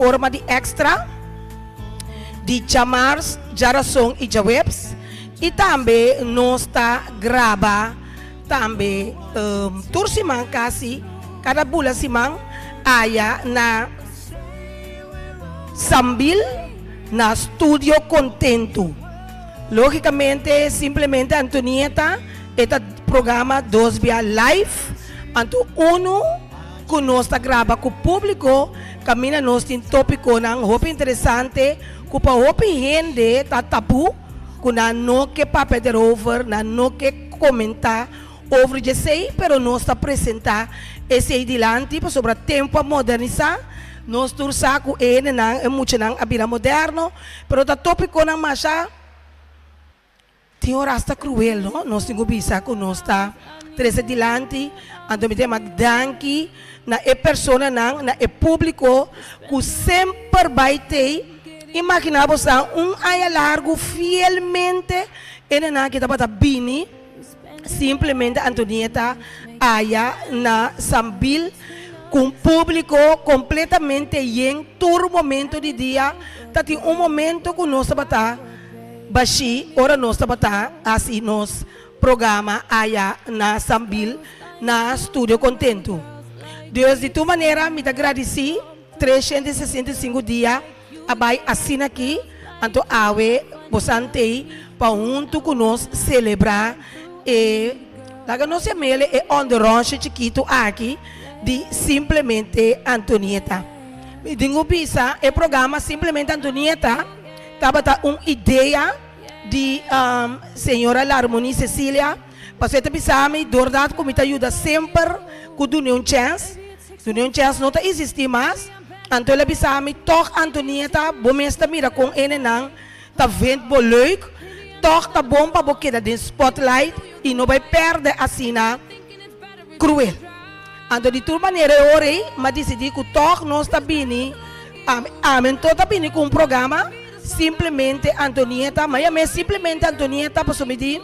Forma di extra di djamars, djarason i djaweps i tambe nos ta graba tambe tur siman kasi kada bula siman aya na Sambil na Studio Kontentu. Logikamente simplemente Antonieta e ta programa dos bia live anto unu ku nos ta graba ku públiko kaminda nos tin tópikonan hopi interesante ku pa hopi hende ta tabú, ku nan no ke papia derover, nan no ke komentá over dje esei, pero nos ta presentá esei dilanti pasobra tempu a modernisá, nos tur sa ku e hendenan, e muchanan a bira moderno, pero ta tópikonan masha. Tin ora hasta cruel no, nos tin cu bisa cu nos ta trece dilanti, anto mi ta yama danki na e personanan, na e publico cu semper bay tey, imagina bo sa un aña largo fielmente e nenan aki tabata bini simplemente Antonieta aya na Sambil cu un publico completamente yen tur momento di dia, ta tin un momento cu nos tabata. Bashí ora nos tabata hasi nos programa aya na Sambil na Studio Kontentu. Dus di tur manera mi ta gradisí 365 dia a bai asina aki, anto awe bosan t'ei pa huntu ku nos selebrá e, laga nos yam'el e onderonsje chikitu aki di Simplemente Antonieta. Mi tin ku bisa e programa Simplemente Antonieta. Tabata un idea di señora Larmonie Cecilia, pasobra e ta bisa mi doordat ku mi ta yuda semper ku dun'é un chèns, dun'é un chèns no ta existí mas, anto el a bisa mi tòg Antonieta bo mes ta mira kon enenan ta vind bo leuk, tòg ta bon pa bo keda den spotlight i no bai pèrdè asina kruel. Anto di tur manera e ora ei m'a disidí ku tòg nos ta bini, ami anto ta bini ku un programa, Simplemente Antonieta, m'a yam'é Simplemente Antonieta pasobra mi di,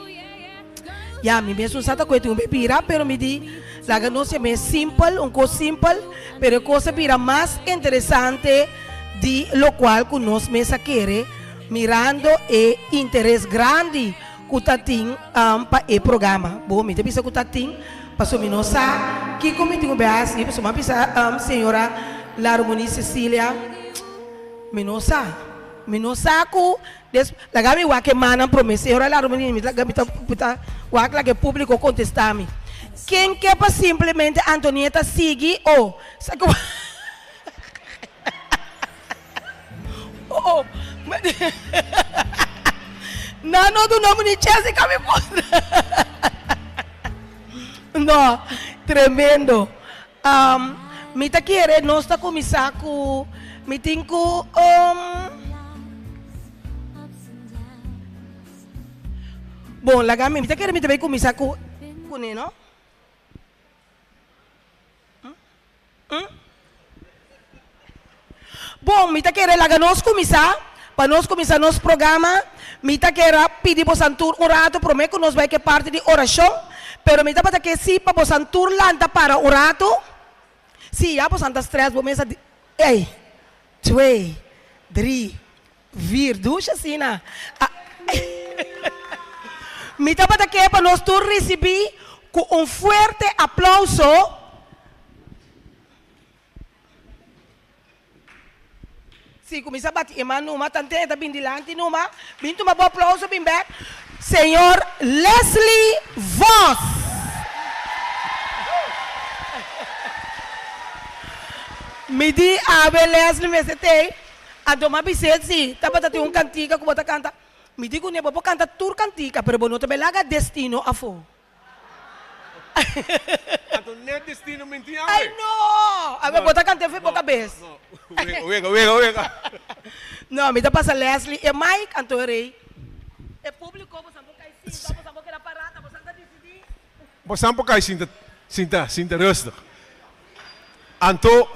ya mi mes no sa ta ku e tin un bebira, pero mi di laga nos yam'é simpel, un kos simpel, pero e kos a bira mas interesante di lokual ku nos mes a kere, mirando e interes grandi ku ta tin pa e programa. Bo, mi ta bisa ku ta tin, pasobra mi no sa kiko mi tin ku bai hasi, pasobra mi a bisa señora Larmonie Cecilia, mi no sa, mi no sa ku des, laga mi wak e mannan prome, señora Larmonie, mi ta mi ta mi ta wak laga e públiko kontestá mi. Ken ke pa simplemente Antonieta sigui o sa ku. Oh, nan no duna mi ni chance di cambia punto. No, tremendo. Um, mi ta kere nos ta cuminsa cu, mi tin cu, um, bon, laga mi, mi ta kere mi ta bay cuminsa cu, cune, no? Bon, mi ta kere laga nos kuminsá. Pa nos kuminsá nos programa, mi ta kere a pidi bosan tur un ratu promé ku nos bai ku e parti di orashon, pero mi tabata ke si pa bosan tur lanta para un ratu. Si, ya bosan ta strès bo mes a di, Ey, twee, drie, vier, dushi asina. Mi tabata ke pa nos tur risibí ku un fuerte aplauso. Si kuminsá bati e man numa, tanten e ta bin dilanti numa, bin tuma bo aplauso bin bek, Señor Leslie Vos. Mi di awe Leslie mester tei. Anto m'a bis'é, Si, tabata tin un kantika ku bo ta kanta. Mi di kuné, Bo por kanta tur kantika, pero bo no ta bai laga destino afó. Anto net destino mi tin awe. Ai no! Awe bo ta kant'é for bo kabes. No, no. Wega, wega, wega. No, mi ta pasa Leslie e mic, anto e rei. E públiko, bosan por kai sinta, bosan por keda pará, ta bosan ta disidí. Bosan por kai sinta, sinta, sinta rustig. Anto.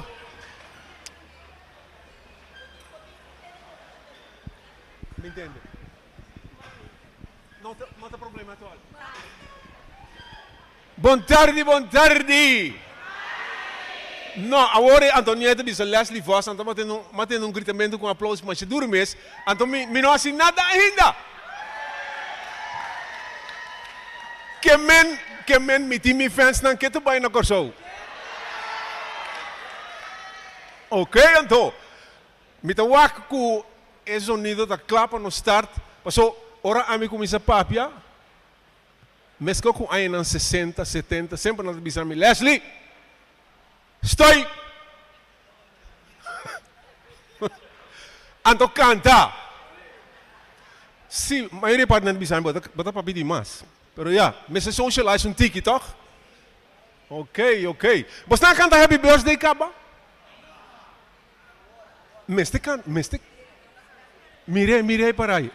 Mi ntende. No ta, no ta problema at all. Bon tardi, bon tardi! No, awor e Antonieta bisa Leslie Vos, anto m'a tende un, m'a tende un gritamentu ku un aplauso masha duru mes, anto mi, mi no hasi nada ainda. Ke men, ke men mi tin mi fansnan ke ta bai na Kòrsou. Oké anto, mi ta wak ku e zonido ta kla pa nos start, paso ora ami kuminsá papia, Mesko ku añanan sesenta, setenta, semper nan ta bisa mi, Leslie, stoi! Anto kanta! Si, mayoria parti nan ta bisa mi, bo ta, bo ta papia di mas. Pero ya, mester socialize un tiki, tòg? Ok, ok. Bosnan a kanta Happy Birthday kaba? Mester kan, mester mir'é, mir'é para ahí.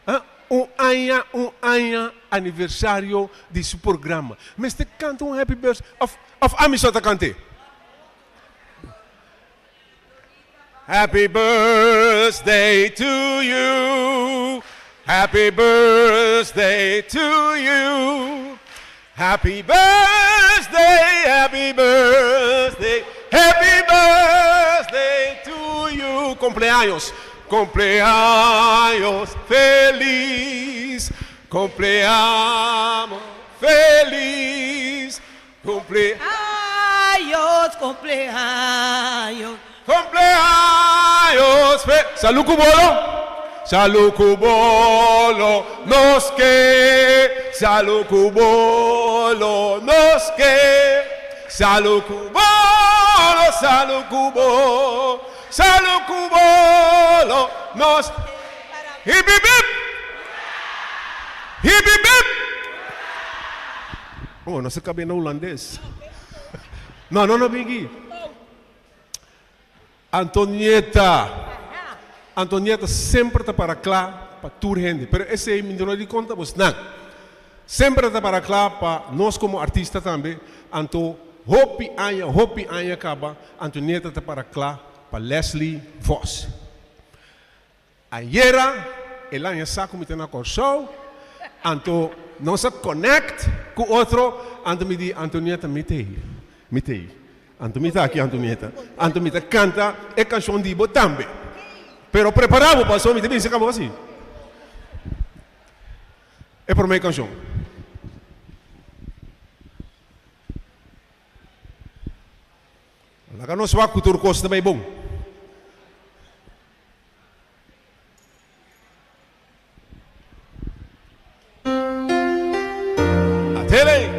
Ah, un aña, un aña aniversario di su programa. Mester kanta un happy birthday, of, of ami so ta kant'é? Happy birthday to you, happy birthday to you. Happy birthday, happy birthday, happy birthday to you. Cumpleaños, cumpleaños feliz, cumpleaños feliz, cumple. Años, cumpleaños. Cumpleaños fe. Salud cu bolo. Salud cu bolo nos ke. Salud cu bolo nos ke. Salud cu bolo, salud cu bo. Salud cu bolo nos. Hip hip hip. Hip hip hip. Oh, nos a cabia na Hulandes. No, no, no, Biggie. Antonieta, Antonieta semper ta para kla pa tur hende, pero esei mi no di konta bosnan. Semper ta para kla pa nos komo artista tambe, anto hopi aña, hopi aña kaba Antonieta ta para kla pa Leslie Vos. Ayera el aña sa ku mi ta na Kòrsou, anto nos a connect ku otro, anto mi di, Antonieta mi t'ei, mi t'ei, anto mi ta aki Antonieta, anto mi ta kanta e kanshon di bo tambe, pero prepará bo pasobra mi ta bin saka bo asi. E promé kanshon. Laga nos wak ku tur kos ta bai bon. Atele!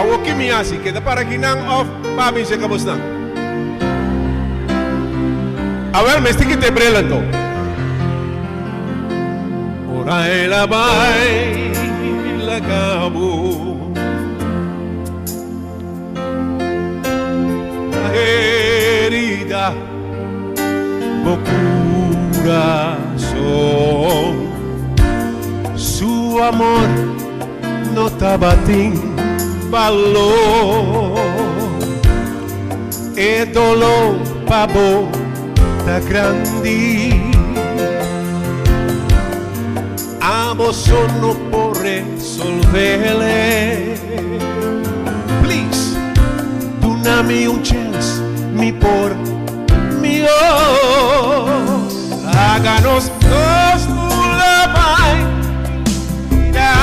Awo ki mi hasi? Keda para kinan of pa mi seka bosnan? Awel mester kita e bril anto. Ora el a bai laga bo. La herida bo curason. Su amor no tabatin balor. E dolor pa bo ta grandi. Abo so no por resolvele. Please, duna mi un chance, mi por mihó. Laga nos dos bula bai mira.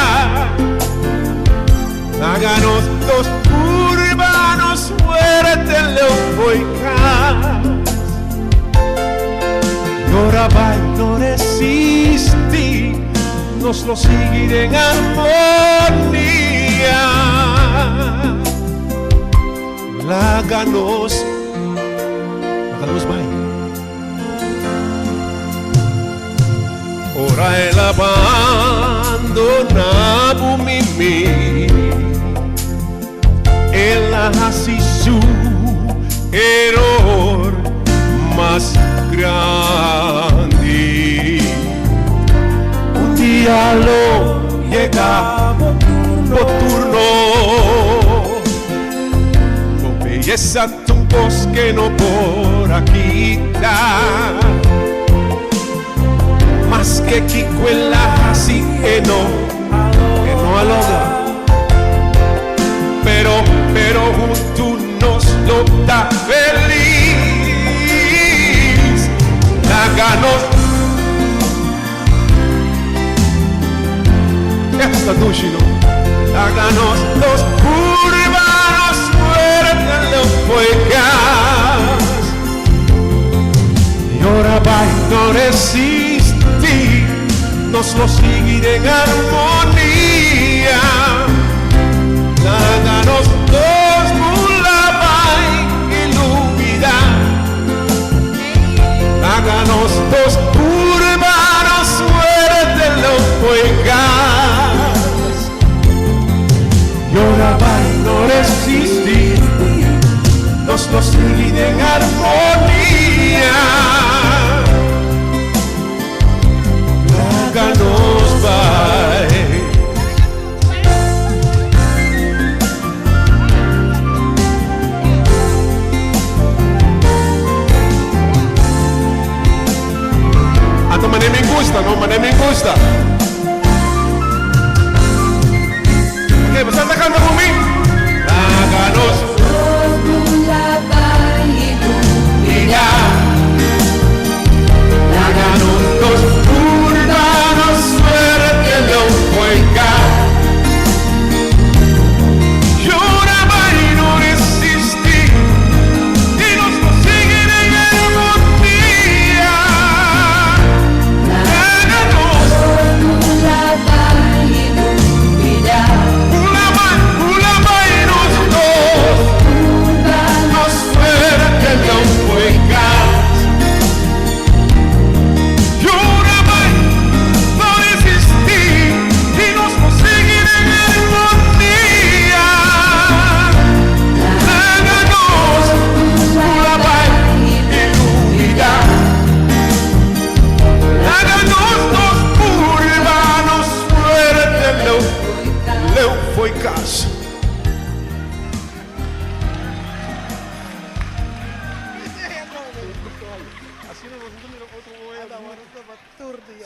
Laga nos dos purba nos suerte leu fo'i cas. Yora bai no resisti, nos lo sigui den armonia. Laga nos, laga nos bai. Ora el a bandona bo mimi, el a hasi su eror mas grandi. Un dia lo yega bo turno, bo beyesa ta un kos ke no por a kita. Maske kiko el a hasi e no, e no a logra. Pero, pero huntu nos lo ta felis. Laga nos. Esta dushi no. Laga nos dos purba nos suerte lo foi cas. Y ora bai no resisti, nos lo sigui den armonia. Laga nos dos bula bai y lubida. Laga nos dos purba nos suerte lo foi cas. Y ora bai no resisti, nos lo sigui den armonia. Laga nos bai. Anto mane mi gusta, no? Mane mi gusta. Ok, boso ta canta cu mi? Laga nos bida. Laga nos dos purba nos suerte lo foi cas. Y ora bai no resisti y nos lo sigui den armonia. Laga nos bula bai, bula bai nos dos. Nos suerte lo foi cas. Y ora bai no resisti y nos lo sigui den armonia. Laga nos bula bai y lubida. Laga nos dos purba nos suerte lo lo foi cas.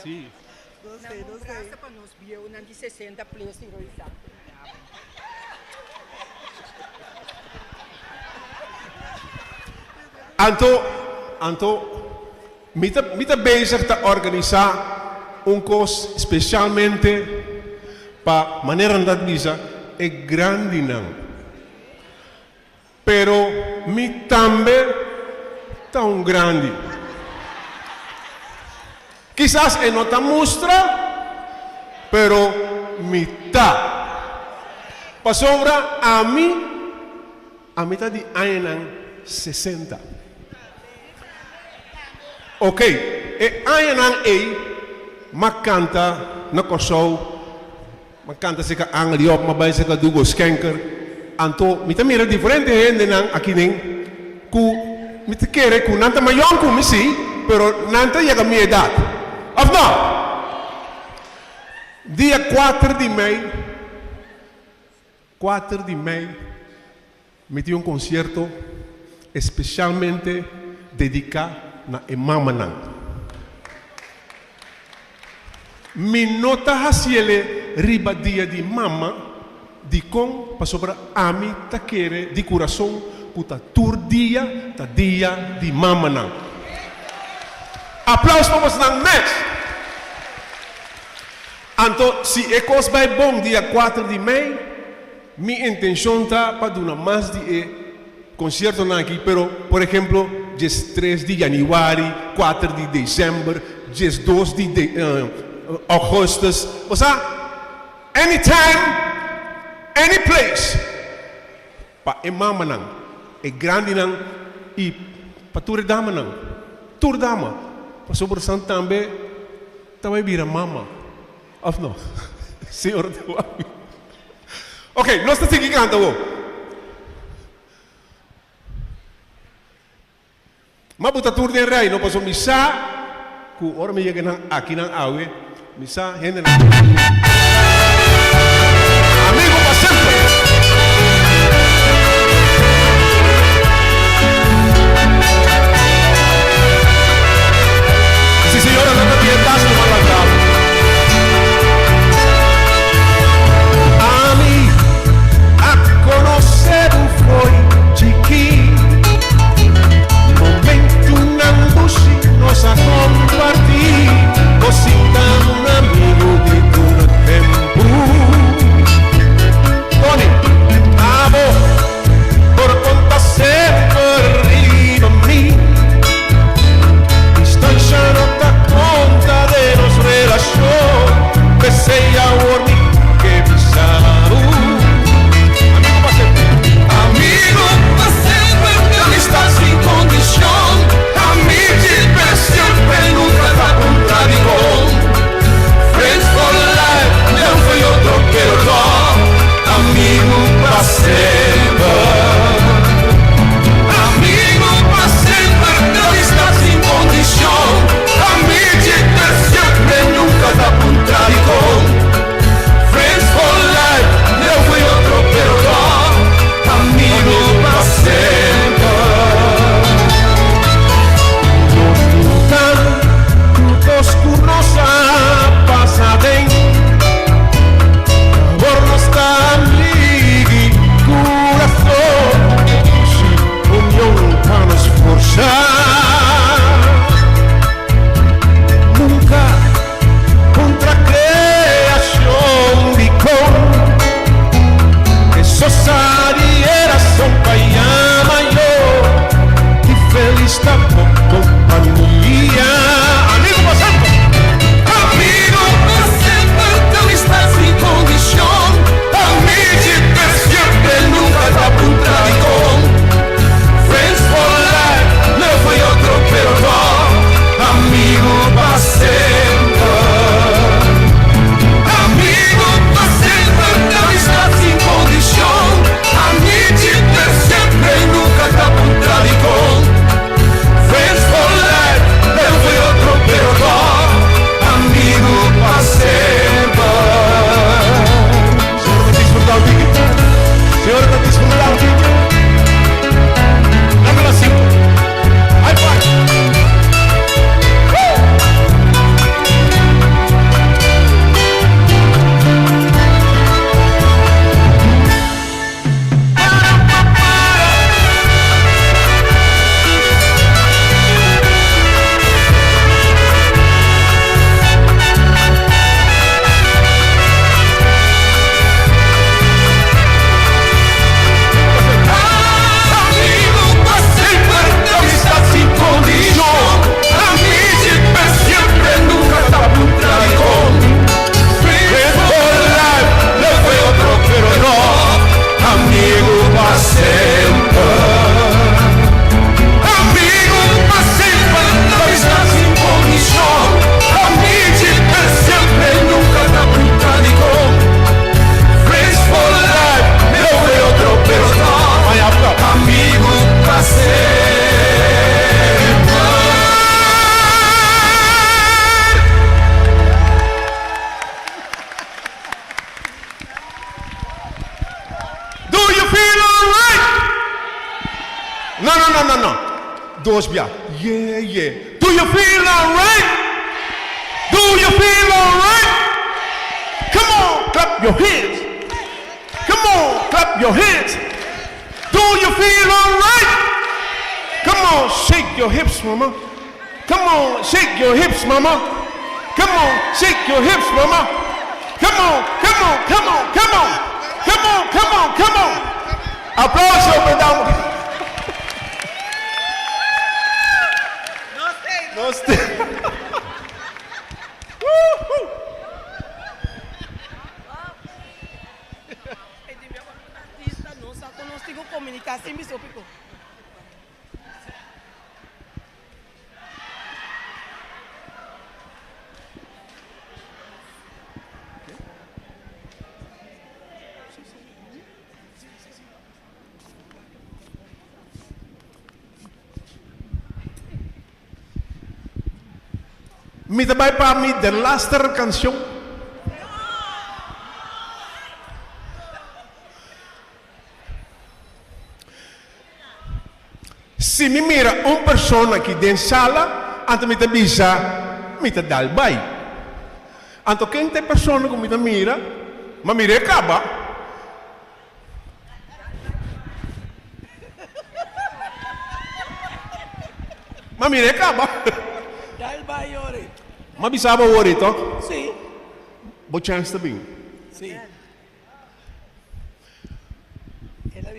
Si. No sé, no sé. Pa nos bieunan di 60 plus y Roy Santo. Anto, anto, mi ta bezig ta organisa un cos specialmente pa manera nan bisa e grandinan. Pero mi tambe ta un grandi. Kisas e no ta mustra, pero mi ta. Pasobra ami ta di añanan 60. Ok, e añanan ei, m'a canta na Corsou, m'a canta serca Angel Job, m'a bay serca Dugo Schenker. Anto, mi ta mira diferente hendenan aki den, ku mi ta kere ku nan ta mayor ku mi si, pero nan ta yega mi edad. Of no? Dia 4 di mei, 4 di mei, mi tin un concierto specialmente dedica na e mamanan. Mi no ta haciele riba dia di mama, di con pasobra ami ta kere di curason cu ta tur dia ta dia di mamanan. Aplauso pa bosnan mes. Anto, si e cos bay bon dia 4 di mei, mi intencion ta pa duna mas di e conciertonan aki, pero, por ehempel, 3 di januari, 4 di december, 2 di augustus, osea, anytime, any place, pa e mamanan, e grandinan y pa tur e damanan, tur dama, pasobra san tambe ta bay bira mama, of no? Señor. Ok, nos ta sigui canta wo. Ma bo ta tur den rij, no paso mi sa ku ora mi yega nan aki nan awe, mi sa hendenan Amigo pa semper. Si señora no ta bien tas no lanta. Ami a conoce. No, no, no, no, no. Dos bia. Yeah, yeah. Do you feel alright? Do you feel alright? Come on, clap your hands. Come on, clap your hands. Do you feel alright? Come on, shake your hips, mama. Come on, shake your hips, mama. Come on, shake your hips, mama. Come on, come on, come on, come on. Come on, come on, come on. Aplauso, madam. Nos te. Woohoo! Artista no sa ku nos tin ku komuniká sin bisa hopi ku. Mi ta bai pa mi delaster kanshon. Si mi mira un persona aki den sala, anto mi ta bisa, mi ta dal bai. Anto ken ta e persona ku mi ta mira? Ma mir'é kaba. Ma mir'é kaba. Dal bai yori. M'a bisa bo awor ei tok? Sí. Bo chèns ta bin. Sí.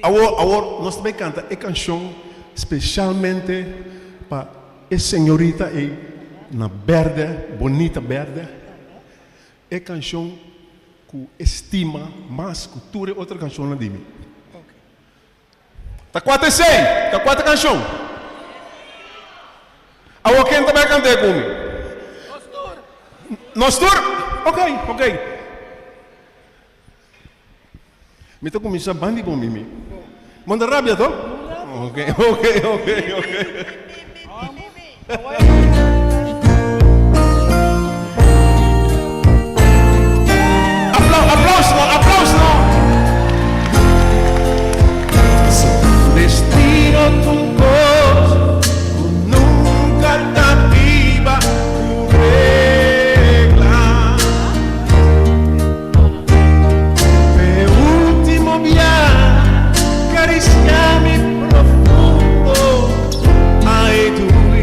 Awor, awor nos ta bay canta e cancion specialmente pa e señorita ey na berde, bonita berde. E cancion cu e stima mas cu tur e otro cancionnan di mi. Ta cua ta esey? Ta cua ta cancion? Awor ken ta bay cant'e cu mi? Nos tur. Nos tur? Ok, ok. Mi ta kuminsá bandi bon mimi. Manda rabia to? Ok, ok, ok, ok. Aplauso no, aplauso no. Destino ta un kos ku nunka ta biba ku regla. P'e ultimo bia cariciá mi profundo, ai dui.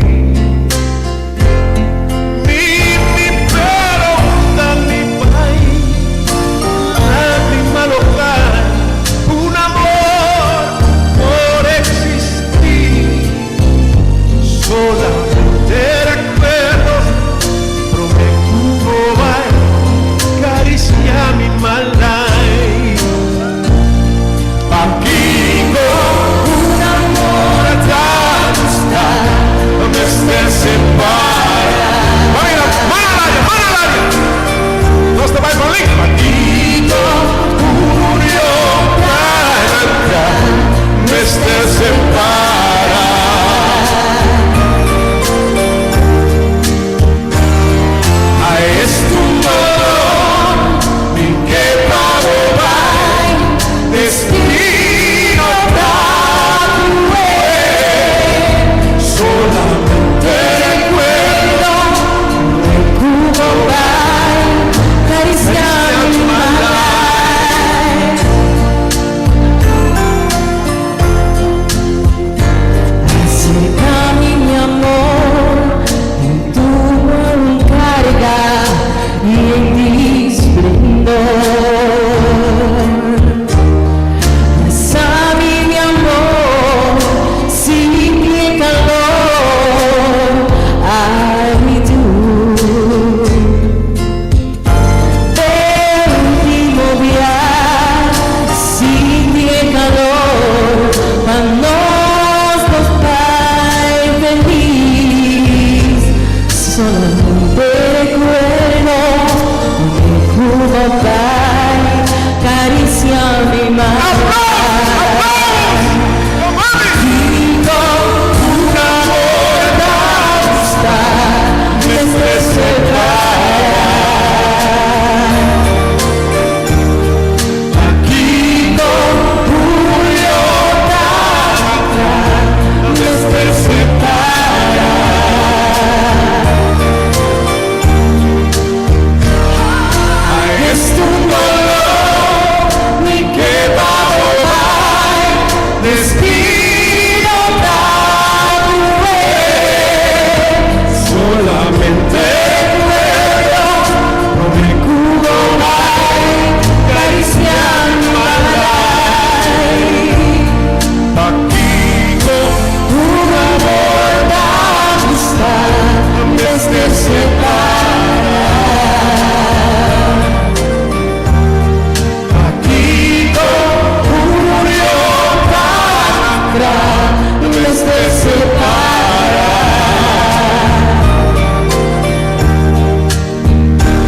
mester separa.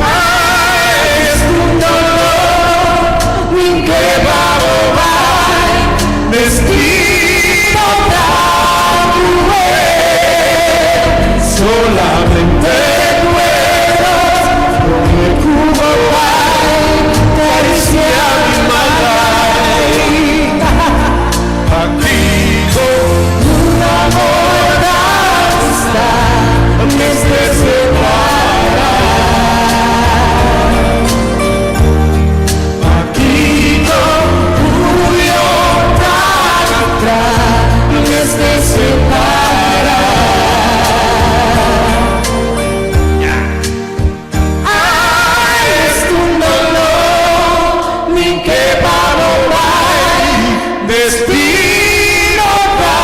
Ai, Un dolor mi ke pa bo bai, destino ta cruel. Solamente Recuerdos prome cu bo bai, caricia mi malai. Pakico Un amor ta mester separa. Pakico Julio ta mester separa. Ai, esta un dolor, mi ke pa bo bai, Destino ta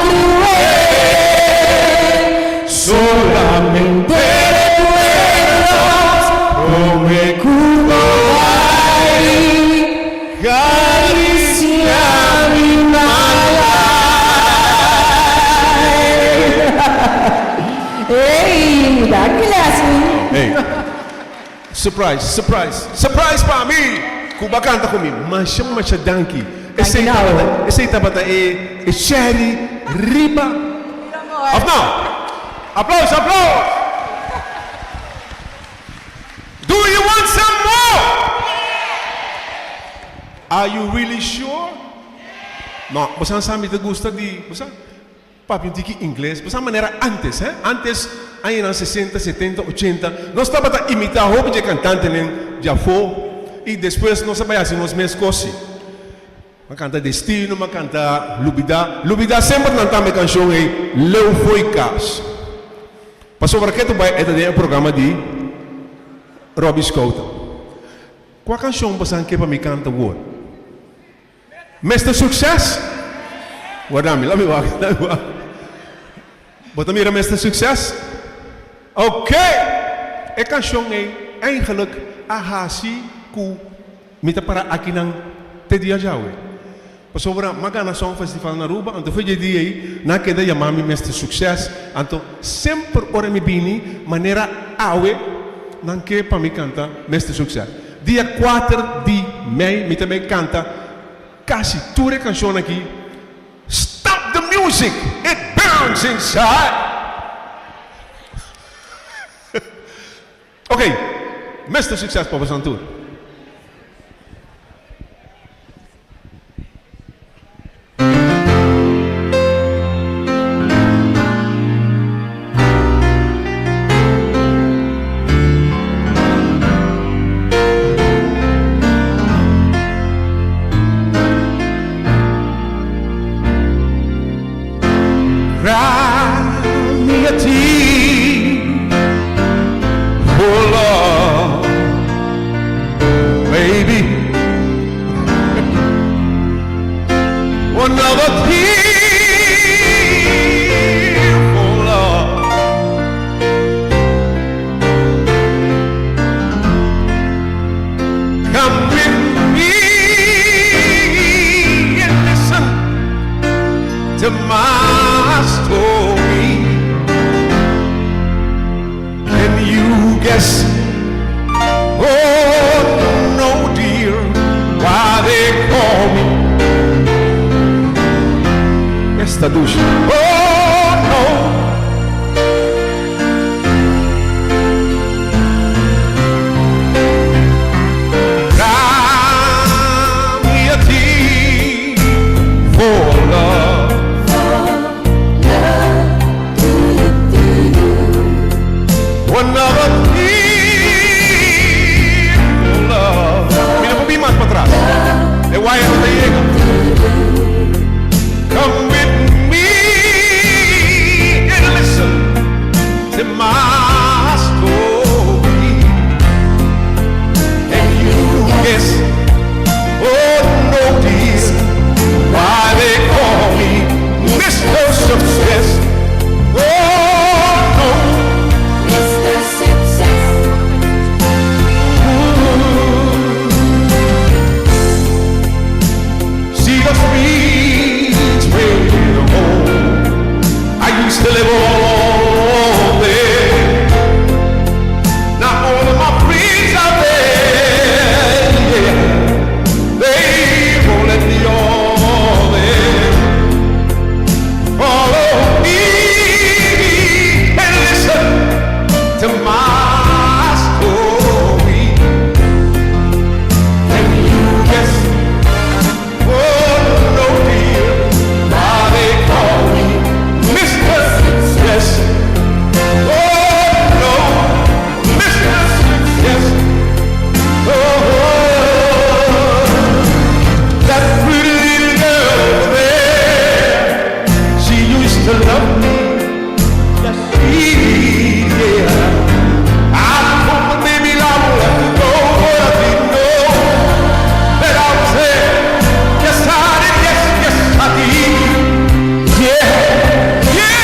cruel. Solamente Recuerdos prome cu bo bai, caricia mi malai. Hey, danki Leslie. Hey, surprise, surprise, surprise pa mi! Cu bo a canta cu mi. Masha, masha danki. Esey nou. tabata, esey tabata e, e cherry riba. Of no? Aplauso, aplauso! Do you want some more? Are you really sure? No, bo sa mi ta gusta di, bo sa, papia un tiki Ingles, bo sa manera antes, eh? Antes, añanan 60, 70, 80, nos tabata imita hopi di cantantenan di afo y despues nos a bay haci nos mes cos. M'a canta Destino, m'a canta Lubida. Lubida semper nan tambe cancion ey, Leu Fo'i Cas. Pasobra ke tu bay e ta den e programa di Robby Schouten. Cua cancion bo san ke pa mi canta awor? Mister Succes? Warda mi, laat mi wak, laat mi wak. Bo ta mira Mister Succes? Ok! E cancion ey eigenlijk a haci cu mi ta para akinan te dia djawe. Pasobra m'a gana Songfestival na Aruba, anto foi dje dia ey nan a keda yama mi Mister Succes. Anto semper ora mi bini manera awe nan ke pa mi canta Mister Succes. Dia kuater di mei mi ta bay canta casi tur e cancion aki. Stop the music, it burns inside. Ok, Mister Succes pa boso tur. Cry me a tear for love, baby. Another tear for love. Come with me and listen to my story. Can you guess? Oh no, dear, why they call me Esta dushi. Oh no. Cry me a tear for love. Another tear for love. Mira un poquito mas pa atras. E guaya no ta yega. Come with me. to love me, yes she did, yeah. I told my baby I would have to go, but I didn't know that I was there. Yes, I did, yes, yes, I did. Yeah, yeah.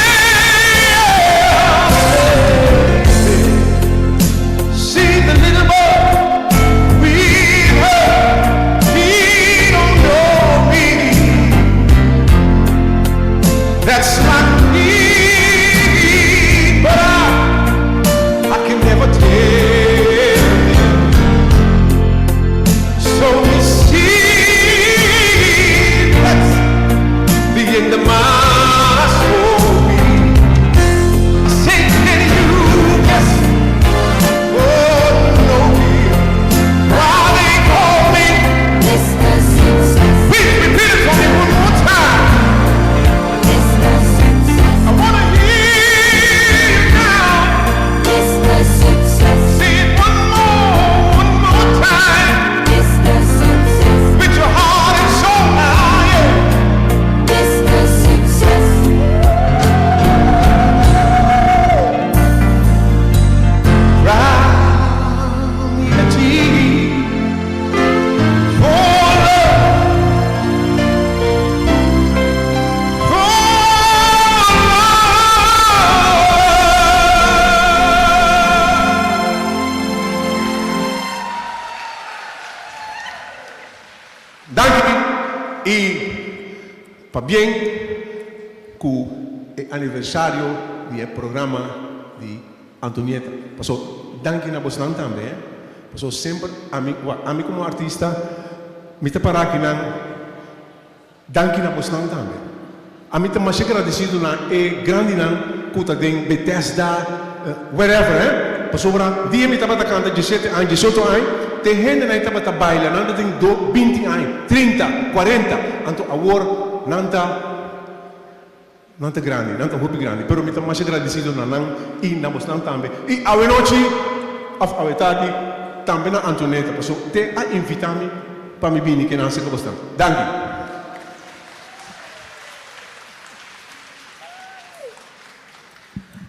See the little boy we heard, he don't know me. That's my need, but I can never tell him. So you see, that's the end of my story. I say, can you guess? Oh no, dear, why they call me? Mr. Success, Please repeat it for me one more time. Mr. Success, I wanna hear you now. Mr. Success, Say it one more time. Mr. Success, With your heart and soul now, yeah. Mr. Success. Cry me a tear for love, for love. Danki i pabien ku e aniversario di e programa di Antonieta. Paso danki na bosnan tambe, eh? Paso semper ami, ami komo artista, mi ta para akinan danki na bosnan tambe. Ami ta mas agradesido na e grandinan ku ta den Bethesda, wherever, eh? Pasobra dia mi tabata kanta 17 aña, 18 aña, tin hendenan tabata baila, nan tabatin 20 aña, 30, 40. Anto awor nan ta grandi, nan ta hopi grandi, pero mi ta mas agradesido na nan i na bosnan tambe. I awe nochi, òf awe tardi, tambe na Antonieta, paso t'e a invitá mi pa mi bini ku nan serka bosnan. Danki.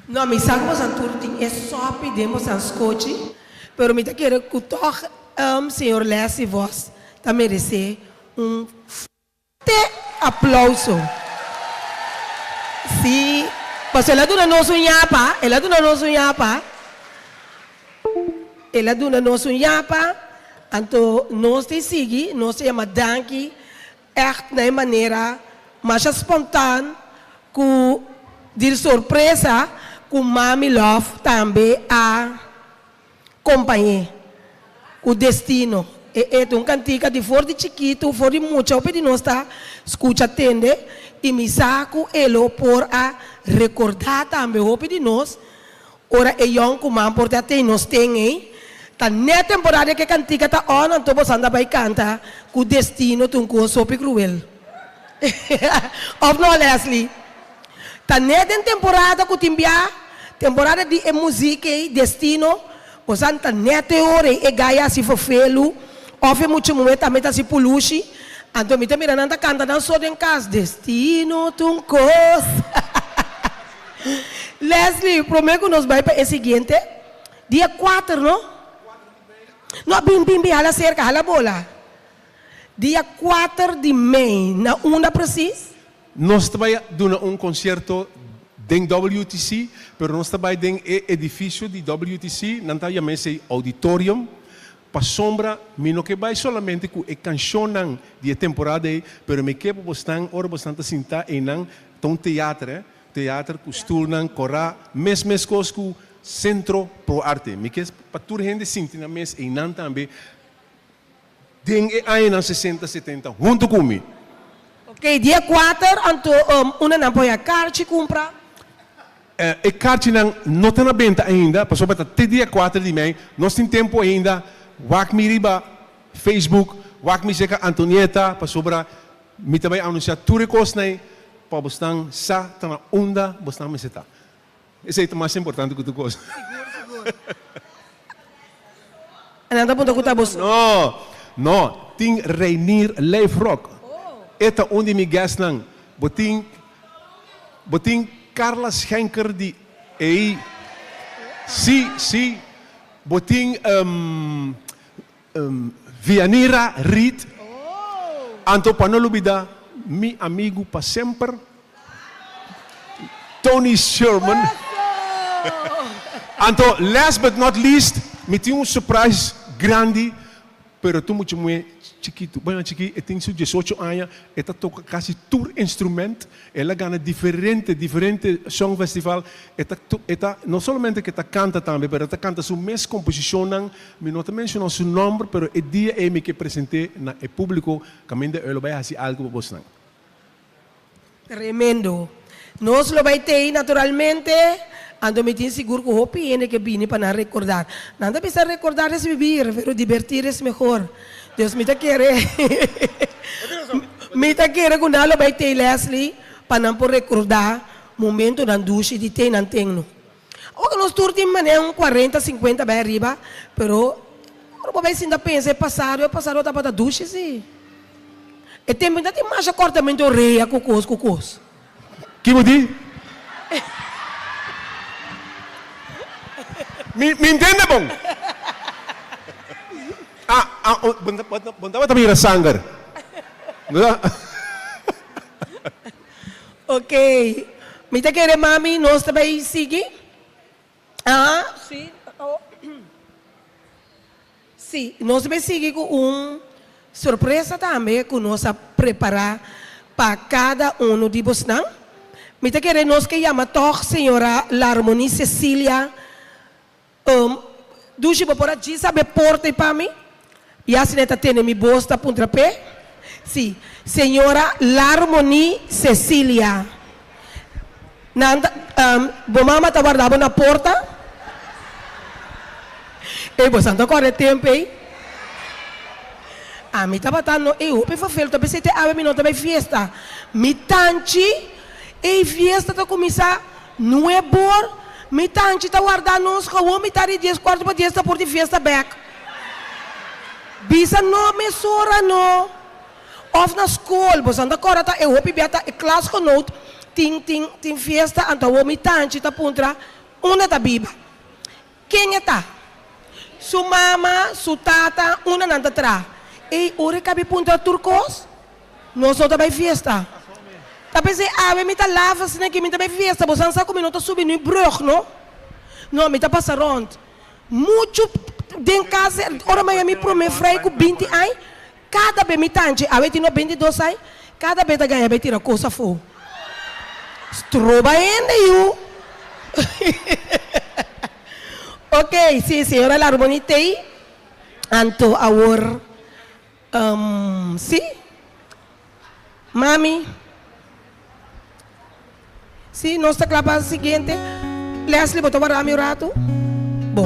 No, mi sa ku boso tur tin e sòpi den boso skochi, pero mi ta kere ku toch señor Leslie Vos ta meresé un fuerte aplouso. Sí, paso el a duna nos un yapa, el a duna nos un yapa. El a duna nos un yapa, anto nos ta sigui, nos ta yama danki, echt na manera mas spontaan, ku di sorpresa, ku Mami Love tambe a kompañ'é, ku Destino. E un kantika di for di chikitu, for di mucha, hopi di nos ta skucha tende, i mi sa ku e lo por a rekordá tambe hopi di nos, ora e yònkuman por ta nos tin ei, ta net temporada ku kantika ta on, anto bo anda bai kanta ku Destino ta un kos hopi kruel. Òf no, Leslie? Ta net den temporada ku tin bia, temporada di e músika Destino, bo ta net e ora e gaya si fofelu, òf e mucha muhé tambe ta si pulushi, anto mi ta mira nan ta kanta nan so den kas, Destino ta un kos. Leslie, promé ku nos bai pa e siguiente, dia 4, no? No, bin, bin, bin, hala serka, hala bola. Dia 4 di mei, na unda precies? Nos ta bai duna un konsierto den WTC, pero nos ta bai den e edifisio di WTC, nan ta yama esei auditorium, pasobra, mi no ke bai solamente ku e kanshonnan di temporada ei, pero mi ke bosnan, ora bosnan ta sinta einan, ta un teatro, eh? Teatro ku stulnan, kora, mes mes kos ku Sentro Pro Arte. Mi ke pa tur hende sinti nan mes einan tambe, den e añanan 60, 70, huntu ku mi. Ok, dia 4, anto unda nan por karchi kumpra. E karchinan no ta na benta ainda, pasobra ta te dia 4 di mei, nos tin tempu ainda, wak mi riba Facebook, wak mi serka Antonieta, pasobra mi ta bai anunsiá tur e kosnan pa bosnan sa ta na unda bosnan mester ta. Esei ta mas importante ku tur kos. Sigur, sigur. Nan ta punta ku ta bos. No, no, tin Reinier Leefrock. E ta un di mi guestnan. Bo tin. Bo tin Carla Schenker di ey. Si, si. Bo tin Vianira Reed. Anto pa no lubida mi amigu pa semper, Tony Sherman. Anto last but not least, mi tin un surprise grandi. Pero tur mucha muhé chikitu, bueno chikí, e tin su diesocho aña, e ta toka kasi tur instrument, el a gana diferente, diferente songfestival, e ta e ta no solamente ke ta kanta tambe, pero e ta kanta su mes komposishonnan, mi no ta menshoná su nòmber, pero e dia ei mi ke present'é na e públiko kaminda e lo bai hasi algu pa bosnan. Tremendo. Nos lo bai tei naturalmente, anto mi tin sigur ku hopi hende ke bini pa nan rekordá. Nan ta bisa rekordar es vivir, pero divertir es mehor. Dus mi ta kere mi ta kere ku nan lo bai tei Leslie pa nan por rekordá momentonan dushi di tei nan ten no. Awor nos tur tin manera un kuarenta, sinkuenta bai ariba, pero ora bo bai sinta pensa e pasado, e pasado tabata dushi si. E tempu no tin masha kortamento orea ku kos ku kos. Ki bo di? Mi mi ntende bon. Ah, ah, bo no tabata mira sanger. Ok, mi ta kere mami nos ta bai sigui. Ah, si, oh. Si, nos ta bai sigui ku un sorpresa tambe ku nos a prepará pa kada unu di bosnan. Mi ta kere nos ke yama tòg señora Larmonie Cecilia. Dushi bo por a djis abe porta ei pa mi? Ya asina e ta tene mi bos ta puntra p'e. Si, señora Larmonie Cecilia. Nan ta, bo mama ta warda bo na porta? Ey, bo san ta kòrda e tempu ei? Ami tabata no, ey, hopi vervelend, ta pens'e te awe mi no ta bai fiesta. Mi tanchi, ey, fiesta ta kuminsá Nuebor, mi tanchi ta warda nos gewoon mitad di dies cuarto pa dies ta por di fiesta bek. Bisa no mesora no. Of na school, boso ta corda ta e hopi bia ta e klasgenoot tin tin tin fiesta anto awor mi tanchi ta puntra unda ta biba. Ken e ta? Su mama, su tata, unda nan ta traha? Ey, ora e cabi puntra tur cos, nos no ta bay fiesta. Ta pens'e, awe mi ta laf asina ki mi ta bay fiesta, bo san sa cu mi no ta subi ni brug, no? No, mi ta pasa rond. Mucho den cas, ora mi a mi prome vrij cu binti añ, cada be mi tanchi, awe tin no binti dos añ, cada be ta gaña bay tira cos afo. Stroba hende yu. Ok, si, señora Larmoni tei. Anto awor, si, mami. Si, nos ta kla pa siguiente. Leslie, bo ta wara mi un ratu? Bo.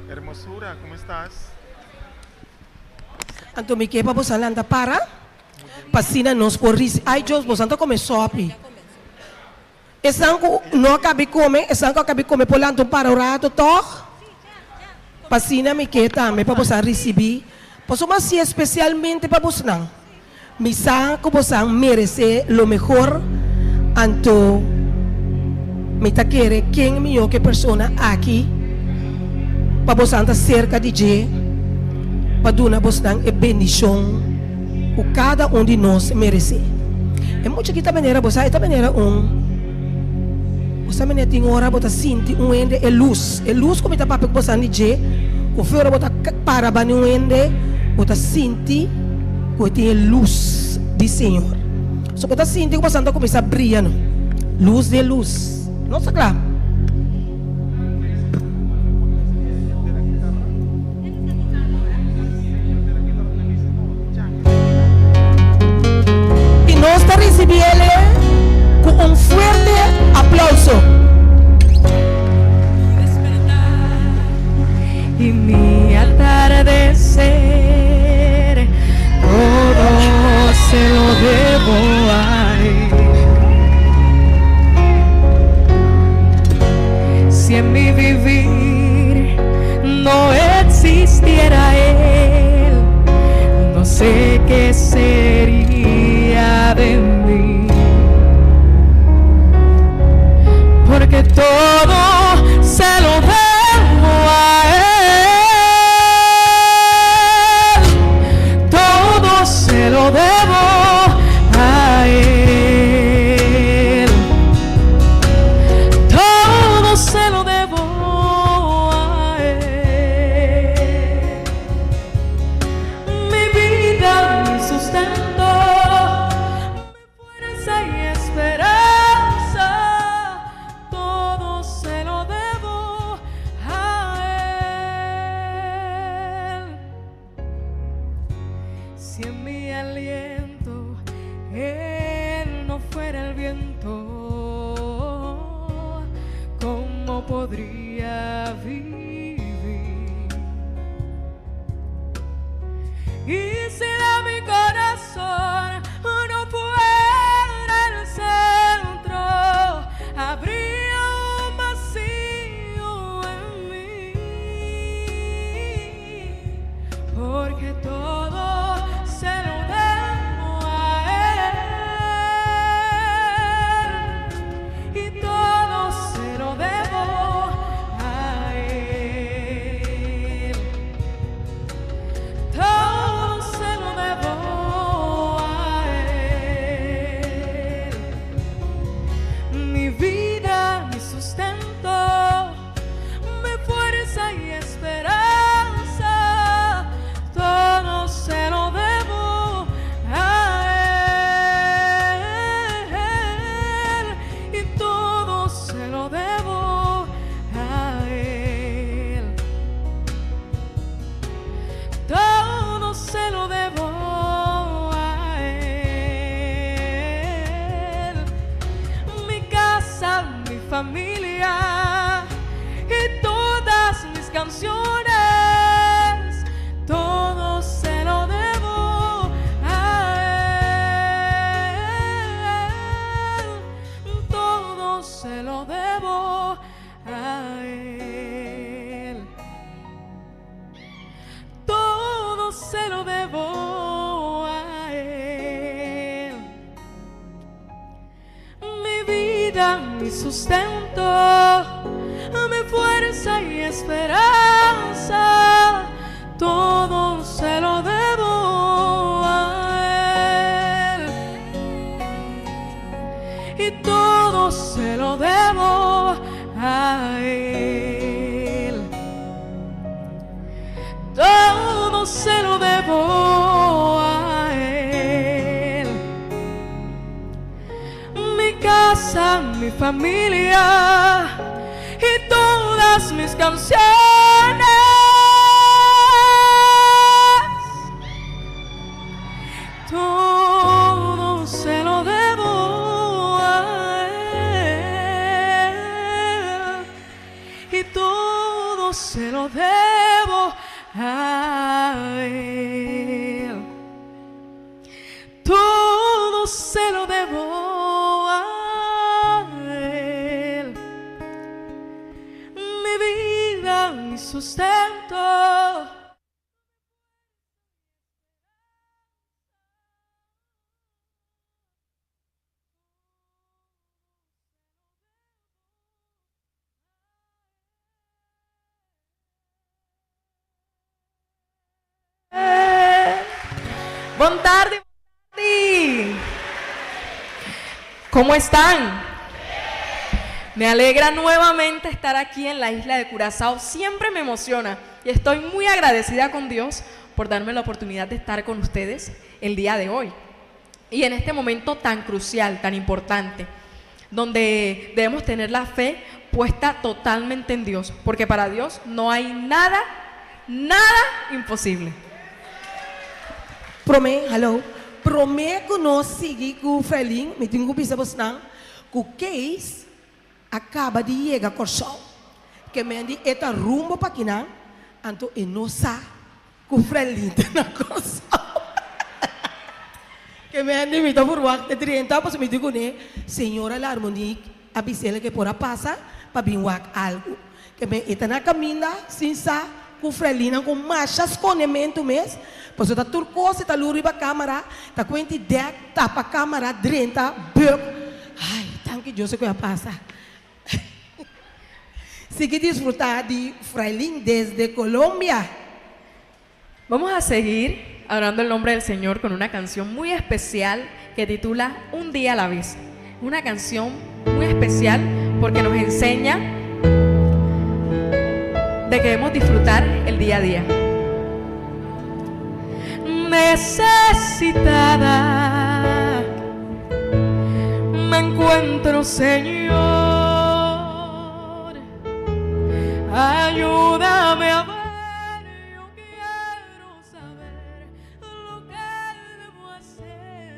Hermosura, ¿cómo estás? Anto mi ke pa bosan lanta para, pa asina nos por risi. Ay Dios, bosan ta come sopi. Esnan ku no a kabi come, esnan ku a kabi come por lanta un para un rato tog? Pa asina mi ke tambe pa bosan risibi, pasobra mi a hasié spesialmente pa bosnan. Mi sa ku bosan meresé lo mehor, anto mi ta kere ken mihó ku e persona aki pa bosan ta serka di dje pa duna bosnan e bendishon ku kada un di nos meresé. E mucha aki ta manera bo sa, e ta manera un, bo sa manera tin ora bo ta sinti un hende e lus, e lus ku mi ta papia ku bosan di dje, ku ora bo ta para bani un hende bo ta sinti ku e tin e lus di Señor. So bo ta sinti ku bosan ta kuminsá bria no. Lus den lus. Nos ta kla? I nos ta risibí el ku un fuerte aplauso. Y mi atardecer todo se lo debo a él. Si en mi vivir no existiera él, no sé qué sería. Él no fuera el viento, ¿cómo podría vivir? Y si de mi corazón no fuera el centro, habría un vacío en mí, porque todo se lo debo a Él, y todo se lo debo a Él. Todo se lo debo a Él. Mi vida, mi sustento, mi fuerza y esperanza, todo se lo debo a Él. Y todo se lo debo a Él. Todo se lo debo a Él. Mi casa, mi familia y todas mis canciones, todo se lo debo a Él. Todo se lo debo a Él. Todo se lo debo a Él. Mi vida, mi sustento, mi fuerza y esperanza, todo se lo debo a Él. Y todo se lo debo a Él. Todo se lo debo a Él. Mi casa, mi familia y todas mis canciones. Todo se lo debo a Él. Y todo se lo debo a Él. Todo se lo debo a Él. Mi vida, mi sustento. Bon tardi, bon tardi. ¿Cómo están? Me alegra nuevamente estar aquí en la isla de Curazao. Siempre me emociona y estoy muy agradecida con Dios por darme la oportunidad de estar con ustedes el día de hoy. Y en este momento tan crucial, tan importante, donde debemos tener la fe puesta totalmente en Dios, porque para Dios no hay nada, nada imposible. Promé, hallo. Promé ku nos sigui ku Frelin, mi tin ku bisa bosnan, ku Kees a kaba di yega Kòrsou. Ke men di e ta rumbo pa kinan, anto e no sa ku Frelin ta na Kòrsou. Ke men di mi ta verwagt e drenta, pasobra mi di kuné, señora Larmonique a bis'el ke por a pasa pa bin wak algu. Ke men e ta na kaminda sin sa ku Frelina ku masha skondementu mes, pasobra ta tur kos e ta lur riba kamara, ta kuenti dèk, tapa kamara, drenta, bùk. Ai, danki Dios ku e a pasa. Sigui disfrutá di Frelin desde Colombia. Vamos a seguir adorando el nombre del Señor con una canción muy especial que titula Un día a la vez. Una canción muy especial porque nos enseña de que debemos disfrutar el día a día. Necesitada me encuentro, Señor. Ayúdame a ver, yo quiero saber lo que debo hacer.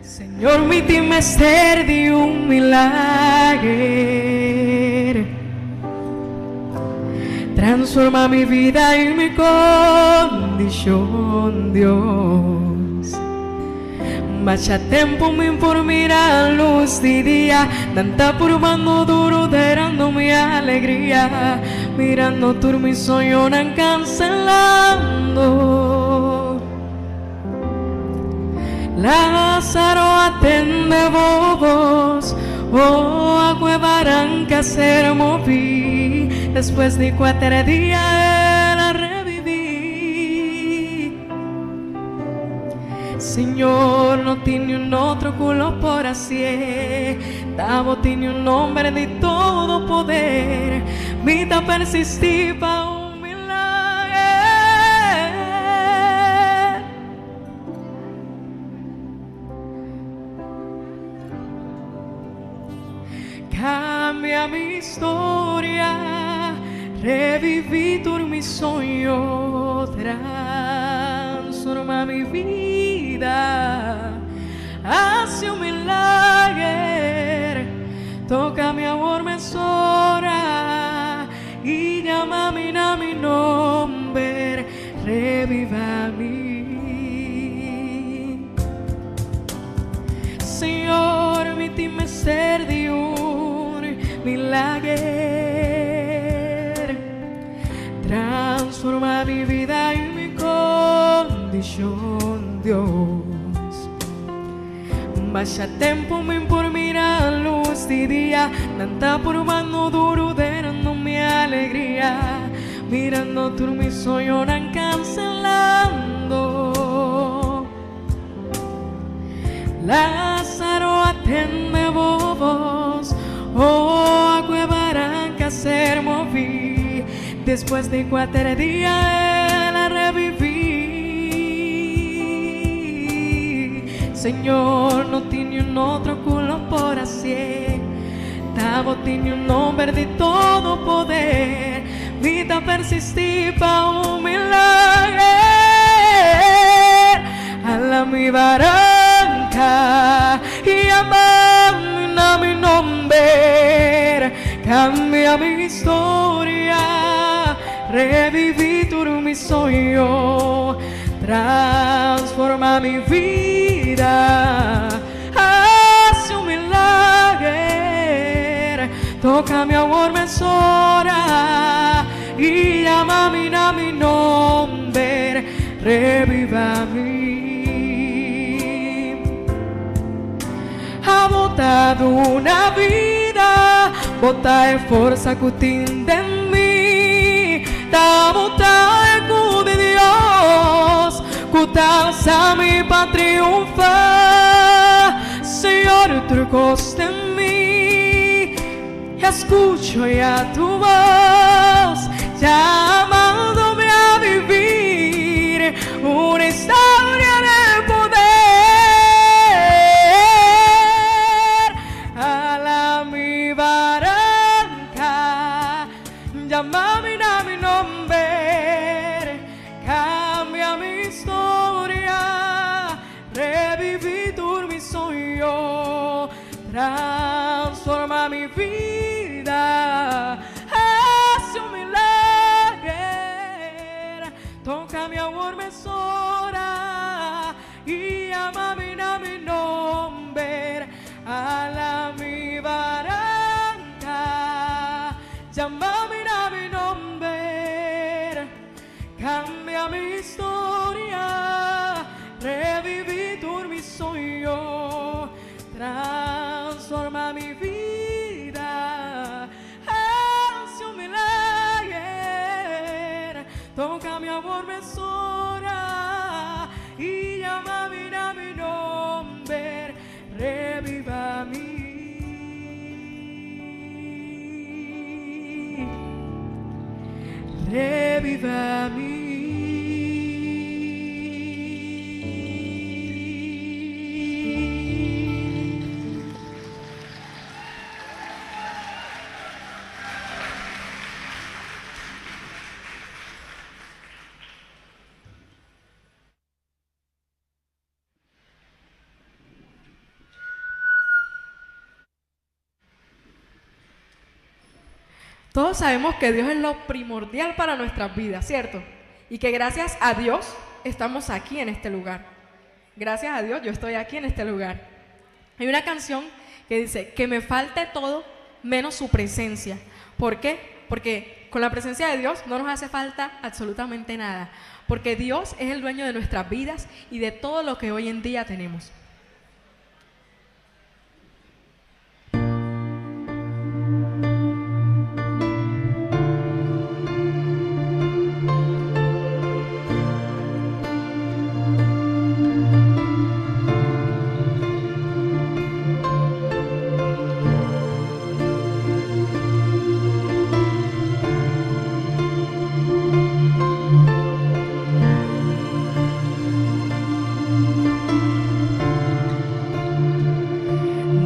Señor mi tin mester di un milager. Transforma mi vida y mi condicion, Dios. Masha tempo mi por mira luz di dia, nan ta purbando duro derando mi alegria, mirando tur mi soñonan cancelando. Lázaro atende bo voz, oh acu e baranca ser moví, despues di cuater dia el a reviví. Señor, no tin niun otro cu lo por hacié, ta bo tin niun nomber di todo poder, mi ta persistí pa un milager. Cambia mi historia, reviví tur mi soño, transforma mi vida, haci un milager, toca mi awor mesora y llama mi na mi nomber, reviva mi. Señor, mi tin mester di un milager. Transforma mi vida y mi condicion, Dios. Masha tempo mi por mira luz di dia, nan ta purbando duro derando mi alegria, mirando tur mi soñonan cancelando. Lázaro atende bo voz, oh acu e baranca ser moví, despues di cuater dia el a reviví. Señor, no tin niun otro cu lo por hacié, ta bo tin niun nomber di todo poder, mi ta persistí pa un milager. Hala mi baranca y yama mi na mi nomber, cambia mi historia, reviví tur mi soño, transforma mi vida, haci un milager, toca mi awor mesora y yama mi na mi nomber, reviva mi. Abo ta duna bida, bo ta e forsa cu tin den mi, ta bo ta e cu di Dios cu ta alsa mi pa triunfa. Señor, tur cos den mi, escucho ya tu voz, llamándome a vivir una historia de poder. Hala mi baranca, llámame na mi nomber, cambia mi historia, reviví tur mi soño, transforma mi vida, haci un milager, toca mi awor mesora y llámame na mi nomber, hala mi baranca, llámame na mi nomber, cambia mi historia, reviví tur mi soño, transforma mi vida, haci un milager, toca mi awor mesora y llámame na mi nomber, reviva mi. Reviva mi. Todos sabemos que Dios es lo primordial para nuestras vidas, ¿cierto? Y que gracias a Dios estamos aquí en este lugar. Gracias a Dios yo estoy aquí en este lugar. Hay una canción que dice, que me falte todo menos su presencia. ¿Por qué? Porque con la presencia de Dios no nos hace falta absolutamente nada. Porque Dios es el dueño de nuestras vidas y de todo lo que hoy en día tenemos.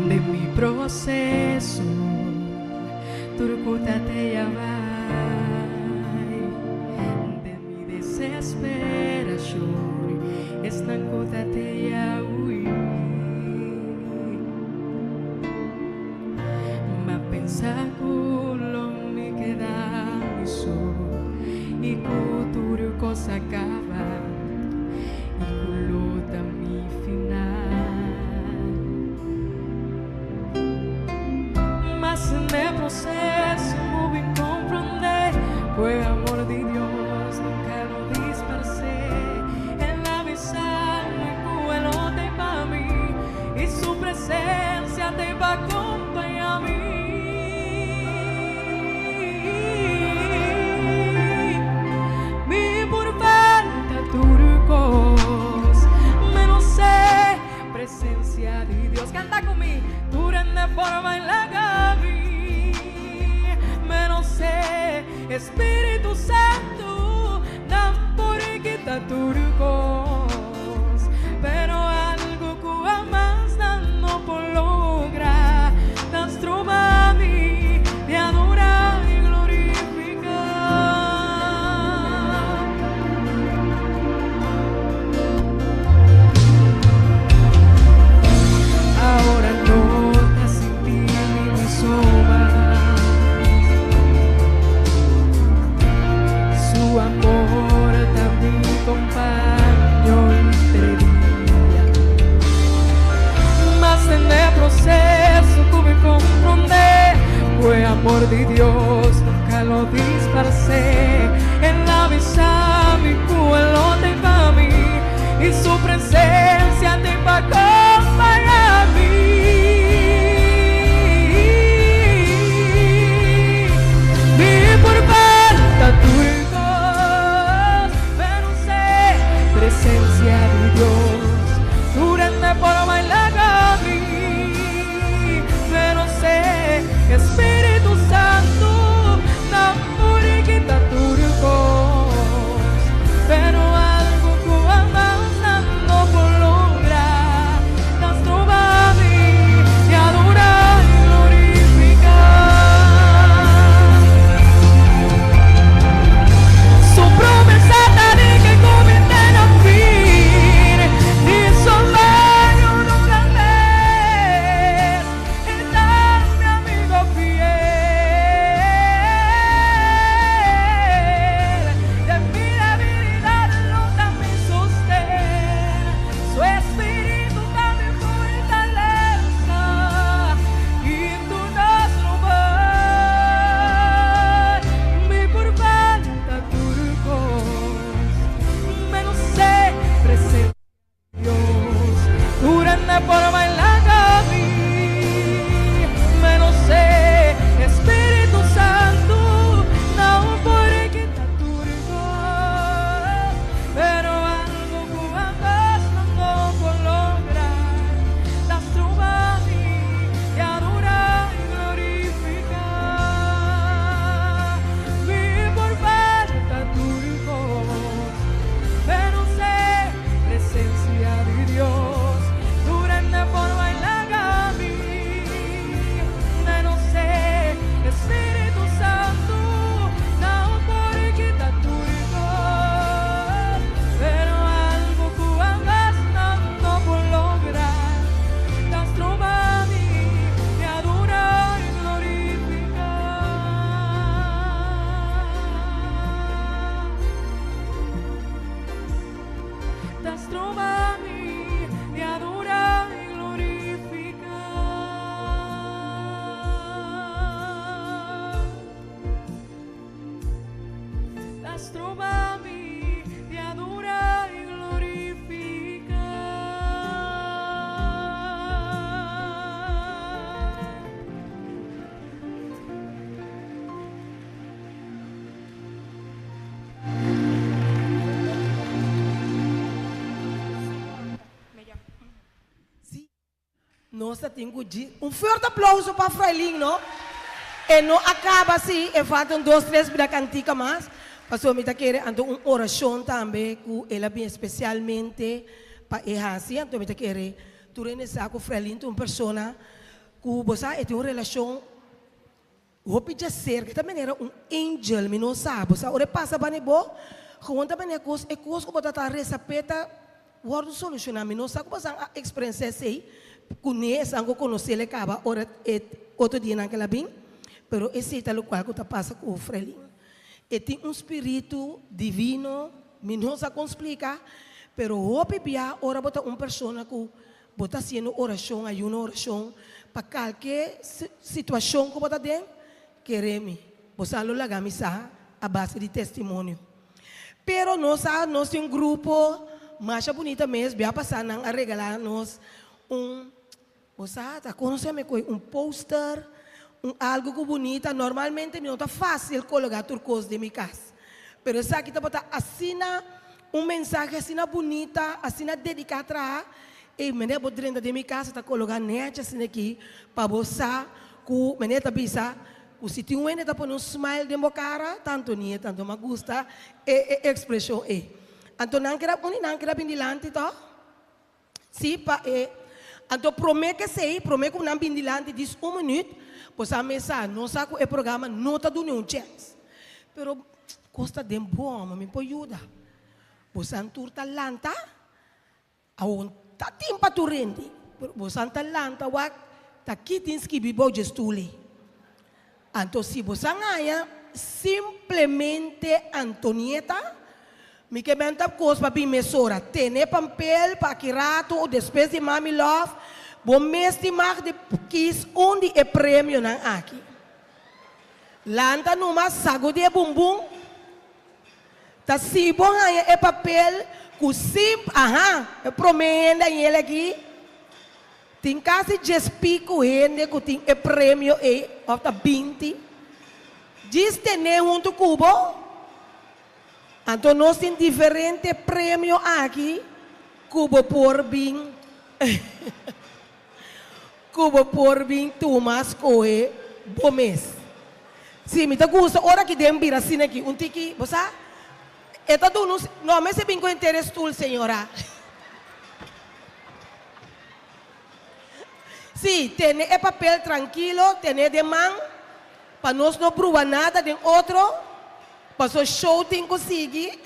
De mi proceso, turcuta te llamai. De mi desesperación, esnancuta te yaui. Ma pensa culo mi queda mi sol y cultura cosa acaba y culota mi final. Mas en el proceso me comprender, fue amor de Dios, nunca lo dispersé. En la visa mi cuelo te pa' mí y su presencia te va a acompañar a mí. Mi por falta turcos, menos sé presencia de Dios. Canta conmigo, de forma en la gabi, menos sé Espíritu Santo, dan por quita turcos, pero algo que más dan no por lograr, transforma mi de adorar y glorificar. Ahora no te sentí ni somas. Su amor también acompañó entre día. Mas en el proceso que me comprendé, fue amor de Dios, nunca lo dispersé. En la visa mi pueblo te pa' mí y su presencia te va a acompañar a mí. Mi por falta turcos, pero sé presencia de Dios, durante por bailar a mí, pero sé Espíritu Santo, tan puriquita turcos, pero algo que avanzando por lograr, transforma mi y adorar y glorificar. Su promesa de que convierte en fin. Nos ta tin ku dji un fuerte aplauso pa Frailin no. E no a kaba si, e falta un dos tres bida kantika mas, pasobra mi ta kere anto un orashon tambe ku el a bin espesialmente pa e hasi, anto mi ta kere tur hende sa ku Frailin ta un persona ku bo sa e tin un relashon Hopi djaserka ta manera un angel, mi no sa, bo sa ora e pasa bani bo, gewoon ta manera kos, e kos ku bo ta ta resa p'e ta wòrdu solushoná, mi no sa ku bosan a eksperensiá esei kuné, esan ku konosé el e kaba ora e otro dianan ku el a bin, pero esei ta lokual ku ta pasa ku Frelin. E tin un spiritu divino, mi no sa kon splika, pero hopi bia ora bo ta un persona ku Bo ta hasiendo orashon, ayuno, orashon pa kalke situashon ku bo ta den? Kere mi, bo sa lo laga mi sa a base di testimonio. Pero nos sa nos tin un grupo masha bunita mes, bia pasá nan a regalá nos un, bo sa ta konosé mi koe un poster, un algu ku bunita. Normalmente mi no ta fásil kologá tur kos den mi kas, pero esaki tabata asina Un mensahe asina bunita, asina dediká traha, ey meneer bo drenta den mi casa ta cologa nechi asina aki pa bo sa cu meneer ta bisa cu si tin un hende ta pone un smile den bo cara ta Antonieta, anto m'a gusta e e expresion ey. Anto nan keda un di nan keda bin dilanti toh? Si pa e anto prome ke esey, prome cu nan bin dilanti dis un minuut, bo sa mes sa, nos sa cu e programa no ta duna un chens. Pero cos ta den broma, mi por yuda. Bosan tur ta lanta, awor ta tin pa tur hende, pero bosan ta lanta wak ta ki tin skibi bou dje stoel ey. Anto si bosan haña simplemente Antonieta, mi ke benta kos pa bin mesora. Tene pampel pa aki rato o despues di Mami Love, bo mes tin mag di kis un di e premionan aki. Lanta numa sagudi e bumbun. Ta si bo haña e papel ku simp, aha, e promé hende a yel aki. Tin kasi djes piku hende ku tin e premio ei, òf ta 20. Djis ten'é huntu ku bo. Anto nos tin diferente premio aki ku bo por bin ku bo por bin tuma skohe bo mes. Sí, mi ta gusta ora ki den bira asina aki, un tiki, bo sa, e ta duna un, no mester bin ku henter e stul, señora. Sí, tene e papel trankilo, tene den man, pa nos no brua nada den otro, paso show tin ku sigui,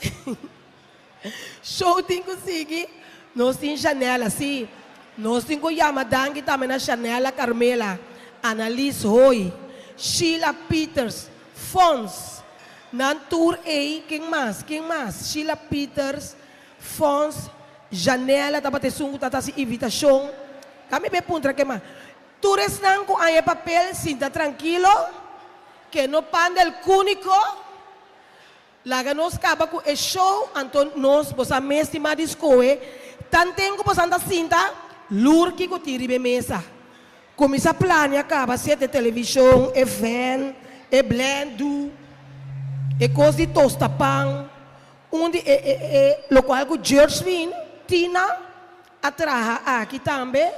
show tin ku sigui. Nos tin Shanela, sí, nos tin ku yama danki tambe na Shanela Carmela, Annalies Hoy, Sheila Peters, Fons, nan tur ei, ken mas, ken mas, Sheila Peters, Fons, Janela tabata esun ku ta hasi invitashon. Ka mi be puntra ke mas. Tur esnan ku haña e papel sinta trankilo, ke no panda el kuniko. Laga nos kaba ku e show, anto nos bosa mes tin mas di skohe. Tanten ku bosan ta sinta, lurki ku tin riba e mesa. Kuminsá plania kaba sete televishon, e fan, e blendu, e kos di tosta pan. Un di e e e lokual ku Georgevin Tina a traha aki tambe,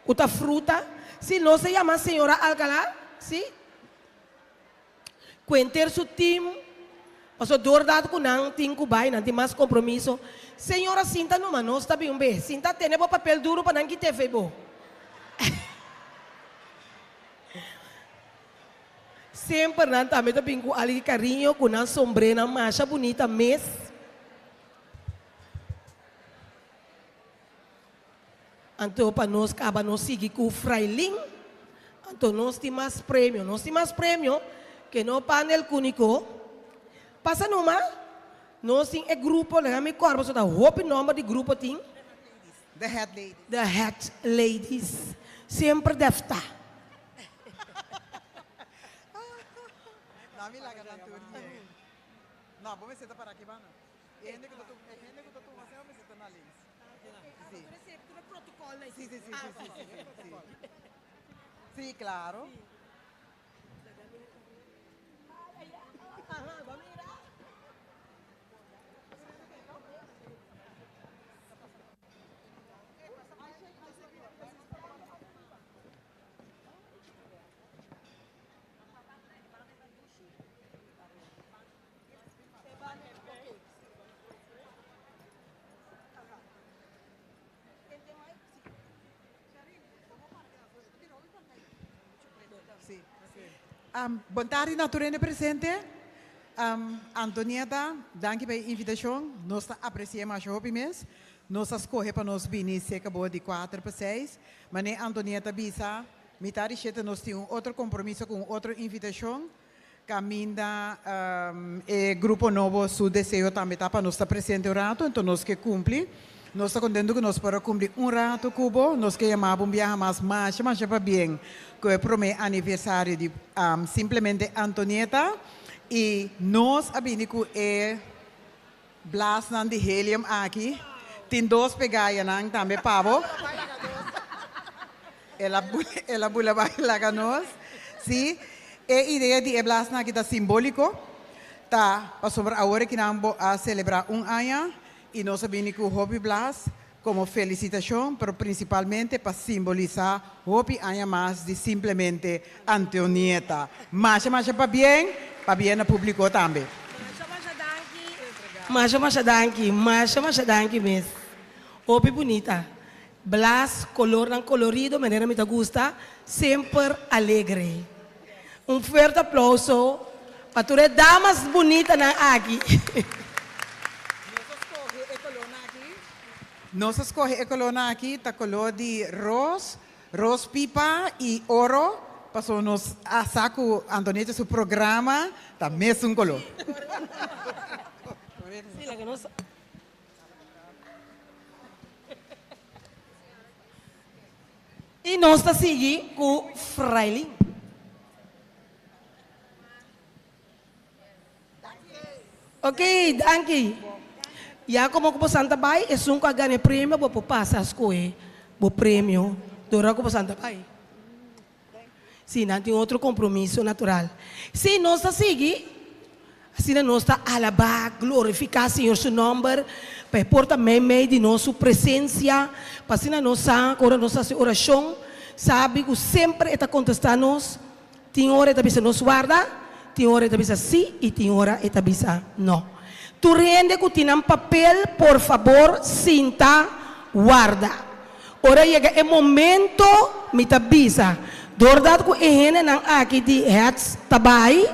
ku ta fruta. Si nos ta yama señora Alcala, si, ku henter su team, pasobra dor dat ku nan tin ku bai, nan tin mas kompromiso. Señora sinta numa, nos ta bin un bes. Sinta tene bo papel duru pa nan kit'é fe bo. Semper nan tambe ta bin ku algi kariño, ku nan sombrénan masha bunita mes. Anto pa nos kaba nos sigui ku Frailin, anto nos tin mas premio. Nos tin mas premio ke no panel kuniko. Pasa numa, nos tin e grupo, laga mi kòrda pasobra ta hopi nòmber di grupo tin. The Hat Ladies. The Hat Ladies. Semper dèfta. No, mi laga nan tur die. No, bo mester ta para aki banda. E hende ku ta tuma, e hende ku ta tuma asina mester ta na links. Si. Si, si, si, si, si, si, si. Si, klaro. Bon tardi na tur hende presente. Antonieta, danki pa e invitashon. Nos ta apresi'é masha hopi mes. Nos a skohe pa nos bini serka bo di kuater pa seis. Manera Antonieta a bisa, mitar di shete nos tin un otro kompromiso ku un otro invitashon. Kaminda e grupo nobo su deseo tambe ta pa nos ta presente un rato, enton nos ke kumpli. Nos ta kontentu ku nos por a kumpli un rato ku bo. Nos ke yama bo un biaha mas masha masha pabien ku e promé aniversario di Simplemente Antonieta i nos a bini ku e Blasnan di helium aki tin dos pegayanan tambe pa bo. El a el a bula bai laga nos. Sí, e idea di e blasnan aki ta simbóliko, ta pasobra awor aki nan bo a selebrá un aña i nos a bini ku hopi blas komo felisitashon, pero prinsipalmente pa simbolisá hopi aña mas di simplemente Antonieta. Masha masha pabien, pabien na públiko tambe. Masha masha danki. Masha masha danki, masha masha danki mes. Hopi bunita. Blas, colornan colorido manera mi ta gusta, semper alegre. Un fuerte aplauso pa tur e damas bunitanan aki. Nos a scoge e colornan aki. Nos a scoge e colornan aki ta color di ros, ros pipa y oro pasobra nos a sa cu Antonieta su programa ta mesun color. Sí, laga nos. I nos ta sigui ku Frailin. Ok, danki. Ya komo ku bosan ta bai, esun ku a gana e premio bo por pasa a skohe bo premio dora ku bosan ta bai. Si, nan tin otro kompromiso natural. Si, nos ta sigui, asina nos ta alabá, glorifiká Señor su nòmber, pa e por ta meimei di nos su presensia, pa asina nos sa ku ora nos hasi orashon, sabi ku semper e ta kontestá nos. Tin ora e ta bisa nos warda, tin ora e ta bisa sí i tin ora e ta bisa no. Tur hende ku tin nan papel, por fabor sinta warda. Ora yega e momento mi ta bisa, doordat ku e hendenan aki di hats ta bai,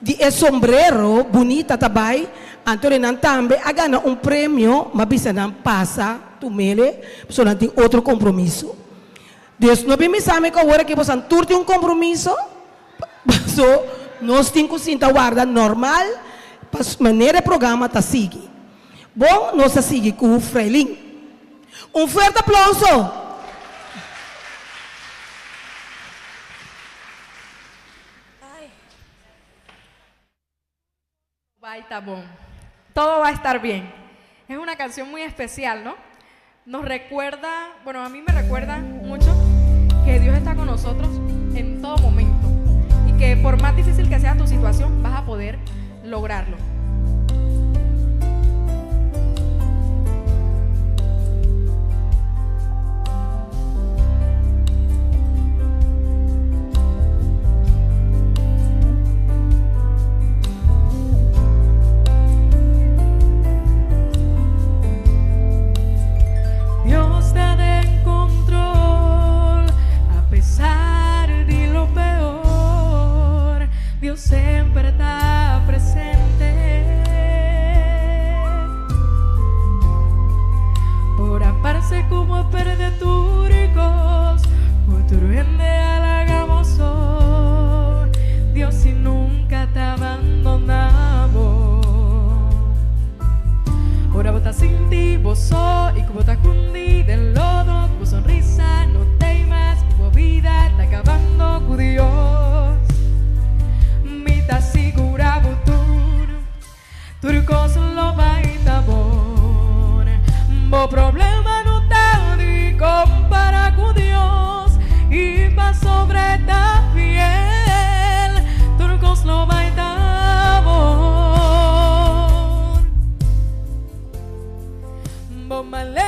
di e sombrero bunita ta bai, anto de nan tambe a gana un premio, m'a bisa nan pasa tumele, pasobra nan tin otro compromiso. Dus no bin bisa mi ku awor aki bosan tur tin un compromiso, paso nos tin ku sinta warda normal pa manera e programa ta sigui. Bon, nos ta sigui ku Freilin. Un fuerte aplauso! Bai ta bon. Todo va a estar bien. Es una canción muy especial, ¿no? Nos recuerda, bueno, a mí me recuerda mucho que Dios está con nosotros en todo momento y que por más difícil que sea tu situación, vas a poder lograrlo. Dios ta den control, a pesar di lo peor, Dios semper ta presente. Por a parce cu bo a perde tur cos, cu tur hende a laga bo so, Dios si nunca ta bandona bo. Ora bo ta sinti bo so y cu bo ta cundi den lodo, cu bo sonrisa no t'ey mas, cu bo bida ta cabando cu Dios. Mi ta sigura bo tur. Tur kos lo bai ta bon. Bo problema no ta di kompara ku Dios i pasobra e ta fiel, tur kos lo bai ta bon. Bo malesa.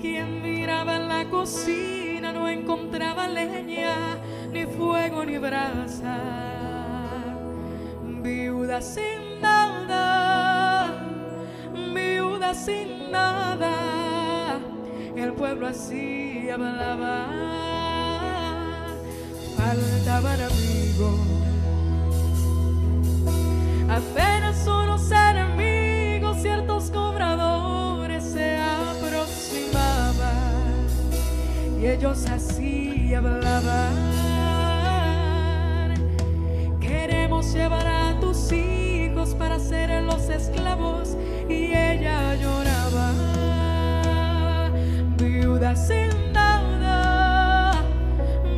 quien miraba en la cocina no encontraba leña, ni fuego ni brasa. Viuda sin nada, viuda sin nada, el pueblo así hablaba. Faltaban amigos, apenas unos enemigos, ciertos cobradores se aproximaban y ellos así hablaban. Queremos llevar a tus hijos para ser los esclavos y ella lloraba, viuda sin nada,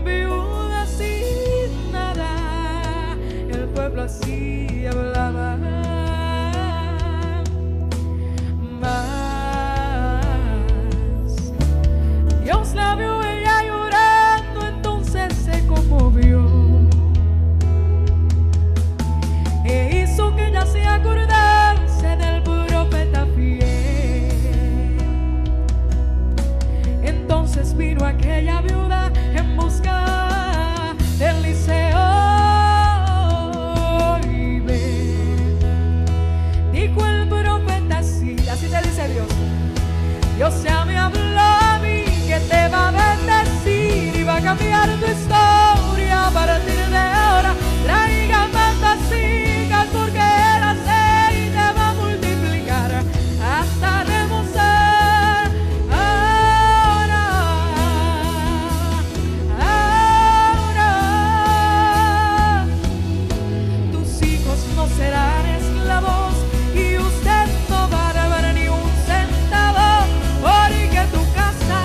viuda sin nada, el pueblo así hablaba. Mas Dios la vio ella llorando, entonces se conmovió e hizo que ella se acordase del profeta fiel. Entonces vino aquella viuda en busca de Eliseo y ve, dijo el profeta así, así te dice Dios. Dios ya me habló a mí que te va a bendecir y va a cambiar tu historia a partir de ahora. Traiga más vasijas porque el aceite va a multiplicar hasta rebosar. Ahora, ahora, tus hijos no serán esclavos y usted no va a deber ni un centavo, porque tu casa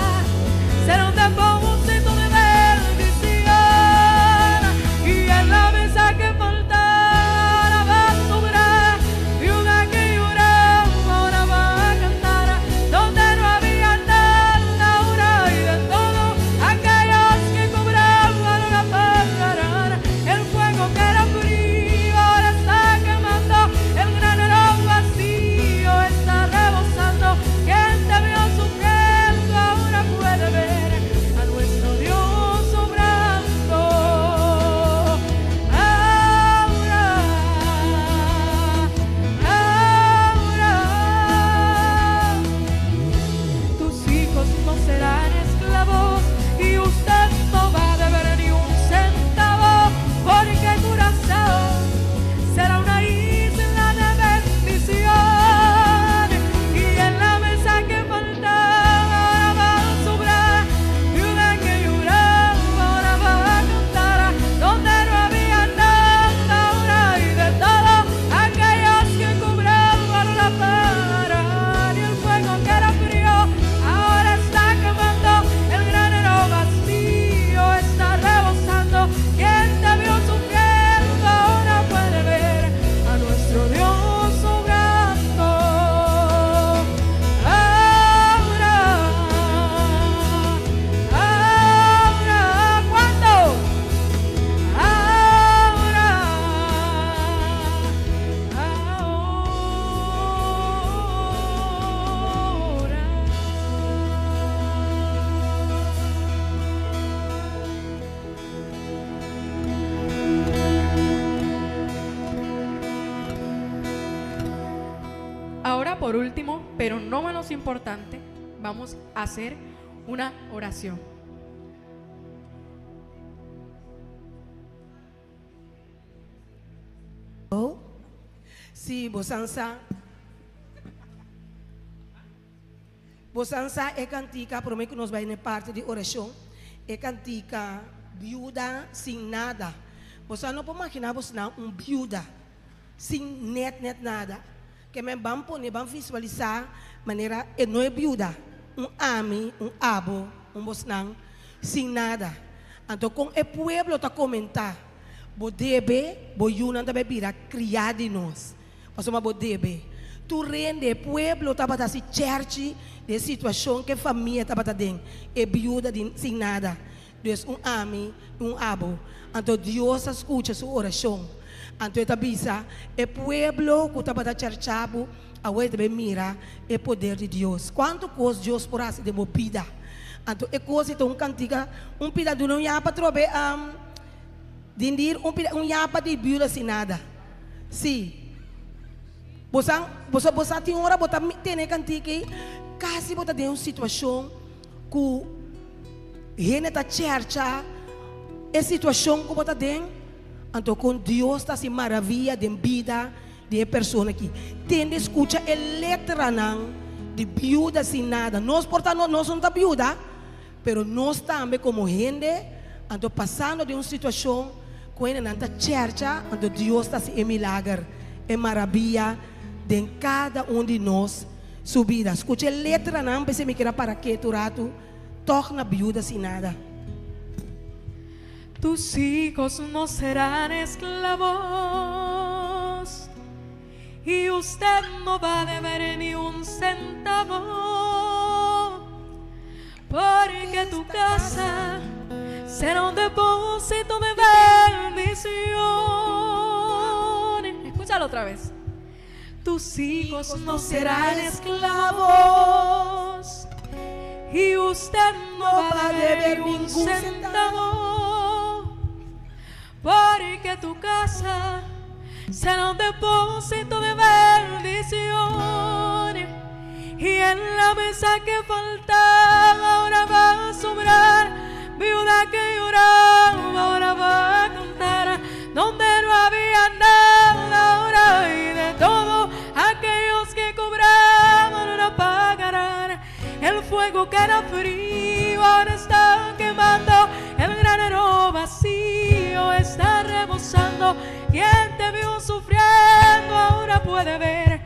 será un depósito de bendición y en la mesa que faltará va a sobrar. Viuda que lloraba ahora va a cantar, donde no había nada ahora hay de todo. Aquellos que cobraban ahora pagarán. El fuego que era frío ahora está quemando, el granero vacío está rebosando. Quien te vio sufriendo ahora puede ver a nuestro Dios obrando. Ahora, ahora, tus hijos no serán esclavos y usted no va a deber ni un centavo, porque Curazao será una isla de bendición y en la mesa que faltaba ahora va a sobrar. Viuda que lloraba ahora va a cantar, donde no había nada ahora hay de todo. Aquellos que cobraban ahora pagarán y el fuego que era frío ahora está quemando, el granero vacío está rebosando. Quien te vio sufriendo ahora puede ver a nuestro Dios obrando. Ahora, ahora, ¿cuándo? Ahora, ahora. Ahora por último, pero no menos importante, vamos a hacer una oración. Oh. Sí, bosansa. Bosansa e cantica, promé ku nos bai na parti di orashon, e kantika Biuda sin nada. Boso no por imaginá boso un biuda sin nèt nèt nada. Ke men ban pone, ban visualisá manera e no e biuda, un ami, un abo, un bosnan, sin nada. Anto kon e pueblo ta komentá, Bo debe, bo yunan ta bai bira kriá di nos, pasobra bo debe. Tur rende, e pueblo tabata hasi chèrchi di e situashon ku e famia tabata den, e biuda di sin nada. Dus un ami i un abo. Anto Dios a skucha su orashon. Anto e ta bisa, E pueblo ku tabata charcha bo. Awor e ta bay mira e poder di Dios. Cuanto cos Dios por haci den bo bida. Anto e cos ei ta un cantica, un pida duna un yapa atrobe um dindir un pida un yapa di biuda sin nada. Si. Bo sa, bo sa, bo sa tin ora bo ta tene e cantica ei, casi bo ta den un situacion cu hende ta chercha e situacion cu bo ta den, anto con Dios ta haci maraviya den bida di e persona aki. Tende scucha e letranan di biuda sin nada. Nos por ta nos no ta biuda, pero nos tambe como hende anto pasando den un situacion cu hendenan ta chercha, anto Dios ta haci e milager, e maraviya den cada un di nos su bida. Scucha e letranan, p'esei mi kier a para ketu ratu, tog na biuda sin nada. Tus hijos no serán esclavos y usted no va a deber ni un centavo, porque tu casa será un depósito de bendición. Escúchalo otra vez. Tus hijos no serán esclavos y usted no va a deber ningún centavo, porque tu casa será un depósito de bendición y en la mesa que faltaba ahora va a sobrar, viuda que lloraba ahora va a cantar, donde no había nada ahora hay de todo, aquellos que cobraban ahora pagarán, el fuego que era frío ahora está quemando, el granero vacío está rebosando, quien te vio sufriendo ahora puede ver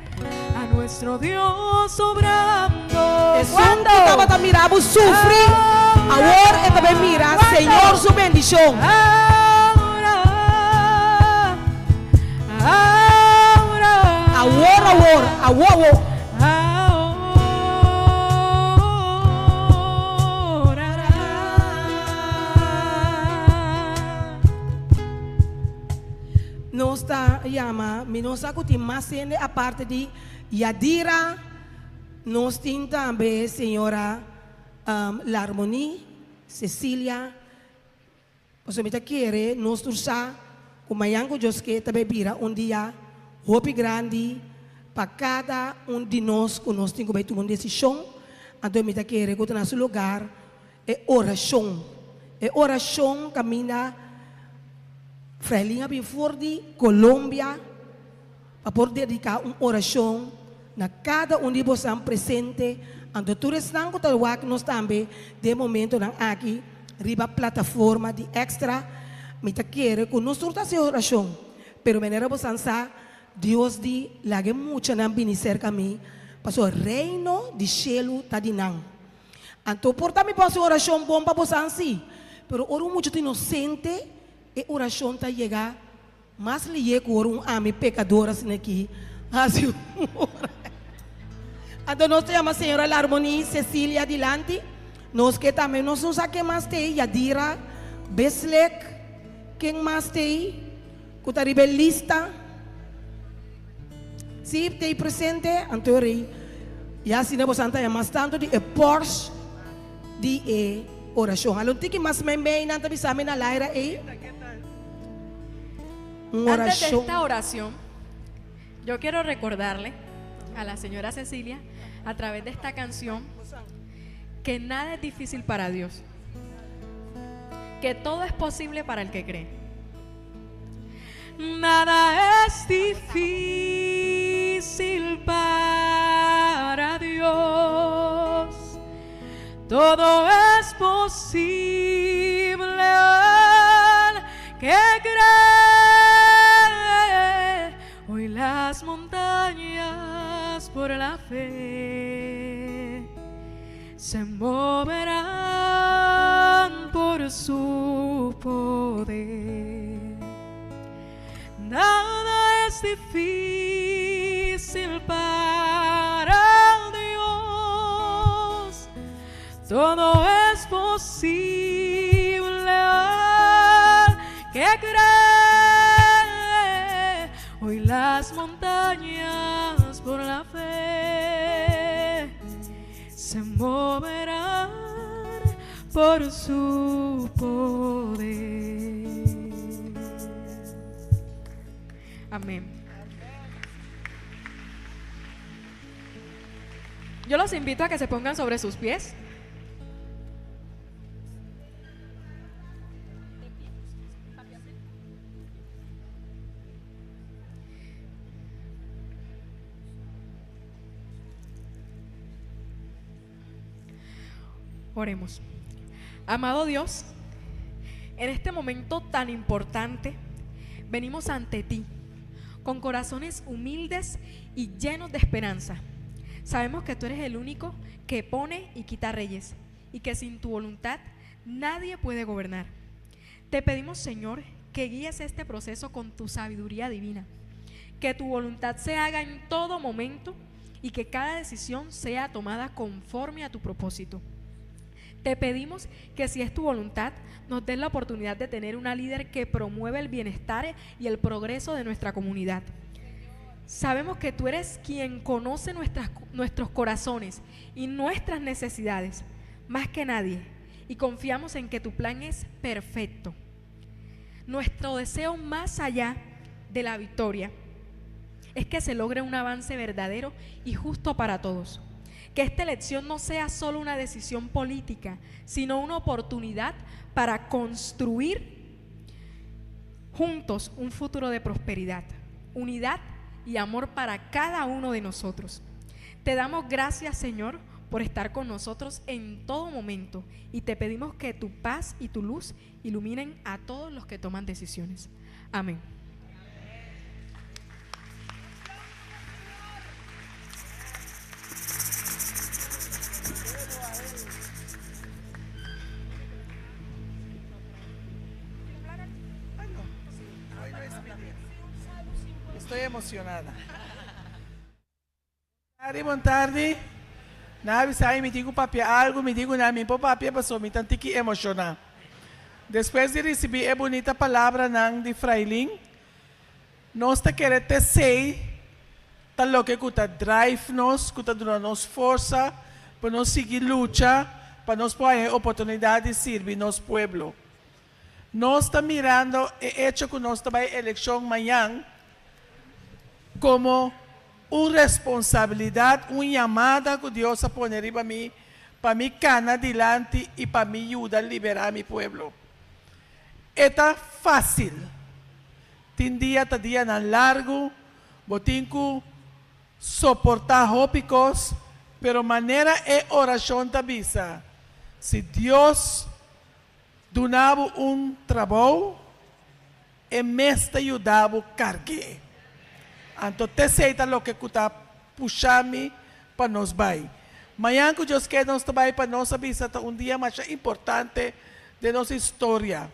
a nuestro Dios obrando. Esun ku tabata mira bo sufri, awor e ta bay mira Señor su bendicion. Awor, awor, awo, awo. Nos ta yama, mi no sa ku tin mas hende aparte di Yadira, nos tin tambe señora Larmonie, Cecilia, pasobra mi ta kere nos tur sa ku mañan ku Dios ke ta bay bira un dia hopi grandi pa kada un di nos ku nos tin ku bay tuma un desishon, anto mi ta kere ku ta na su lugar E orashon. E orashon kaminda Frelin a bin for di Colombia pa por dediká un orashon na kada un di bosan presente, anto tur esnan ku ta wak nos tambe den e momentonan aki riba plataforma di Extra. Mi ta kere ku nos tur ta hasi orashon, pero manera bosan sa, Dios di, Laga e muchanan bini serka mi, pasobra reino di shelu ta di nan. Anto por ta mi por hasi un orashon bon pa bosan si, pero ora un mucha ta inosente e orashon ta yega mas lihe ku ora un ami pekador asina aki hasi un orashon. Anto nos ta yama señora Larmonie Cecilia dilanti, nos ke tambe nos no sa ken mas t'ei, Yadira Beslek, ken mas t'ei ku ta riba e lista? Si t'ei presente, anto e rei ya asina boso a mas tanto di e pors di e orashon. Alun tiki mas meimei nan ta bisa mi na laira ei. Un Antes de orashon. esta oración, yo quiero recordarle a la señora Cecilia, a través de esta canción, que nada es difícil para Dios, que todo es posible para el que cree. Nada es difícil para Dios. Todo es posible al que cree. Hoy las montañas por la fe se moverán por su poder. Nada es difícil para Dios. Todo es posible al que cree. Hoy las montañas por la fe. moverán por su poder. Amén. Yo los invito a que se pongan sobre sus pies. Oremos. Amado Dios, en este momento tan importante, venimos ante ti con corazones humildes y llenos de esperanza. Sabemos que tú eres el único que pone y quita reyes y que sin tu voluntad nadie puede gobernar. Te pedimos, Señor, que guíes este proceso con tu sabiduría divina, que tu voluntad se haga en todo momento y que cada decisión sea tomada conforme a tu propósito. Te pedimos que si es tu voluntad, nos des la oportunidad de tener una líder que promueva el bienestar y el progreso de nuestra comunidad. Sabemos que tú eres quien conoce nuestros corazones y nuestras necesidades más que nadie y confiamos en que tu plan es perfecto. Nuestro deseo más allá de la victoria es que se logre un avance verdadero y justo para todos. Que esta elección no sea solo una decisión política, sino una oportunidad para construir juntos un futuro de prosperidad, unidad y amor para cada uno de nosotros. Te damos gracias, Señor, por estar con nosotros en todo momento y te pedimos que tu paz y tu luz iluminen a todos los que toman decisiones. Amén. Estoy emocionada. Tardi, bon tardi. Na bisa mi digo papia algo, mi digo na mi po papia paso mi tantiki emociona. Despues di ricibi e bunita palabranan di Frailin, nos ta kere te sei ta loke ku ta drive nos, ku ta duna nos forsa pa nos sigui lucha pa nos por haña e oportunidat di sirbi nos pueblo. Nos ta mirando e echo ku nos ta bai elekshon mañan komo un responsabilidat, un yamada ku Dios a pone riba mi pa mi kana dilanti i pa mi yuda liberá mi pueblo. E ta fásil. Tin dia ta dianan largu, bo tin ku soportá hopi kos, pero manera e orashon ta bisa, si Dios duna bo un trabou, E mes ta yuda bo karg'é. Anto t'esei ta loke ku ta pusha mi pa nos bai. Mañan ku Dios ke nos ta bai pa nos a bisa ta un dia masha importante den nos historia.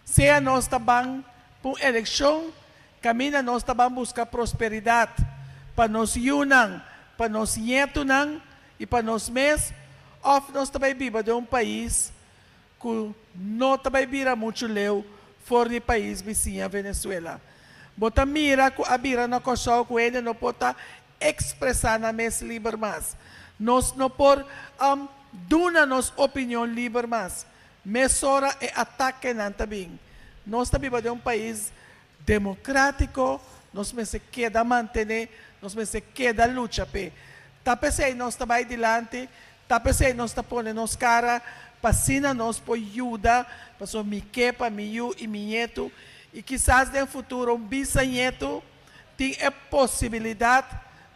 Sea nos ta ban pa un elekshon kaminda nos ta ban buska prosperidat pa nos yunan, pa nos ñetunan i pa nos mes òf nos ta bai biba den un pais ku no ta bai bira muchu leu for di pais bisiña Venezuela. Bo ta mira ku a bira na Kòrsou ku hende no por ta ekspresá nan mes liber mas. Nos no por duna nos opinion liber mas. Mesora e atakenan ta bin. Nos ta biba den un pais demokratiko, nos mester keda mantené, nos mester keda lucha p'e. Ta p'esei nos ta bai dilanti, ta p'esei nos ta pone nos kara pa asina nos por yuda, pasobra mi ke pa mi yu i mi ñetu, i kisas den futuro un bisañetu tin e posibilidat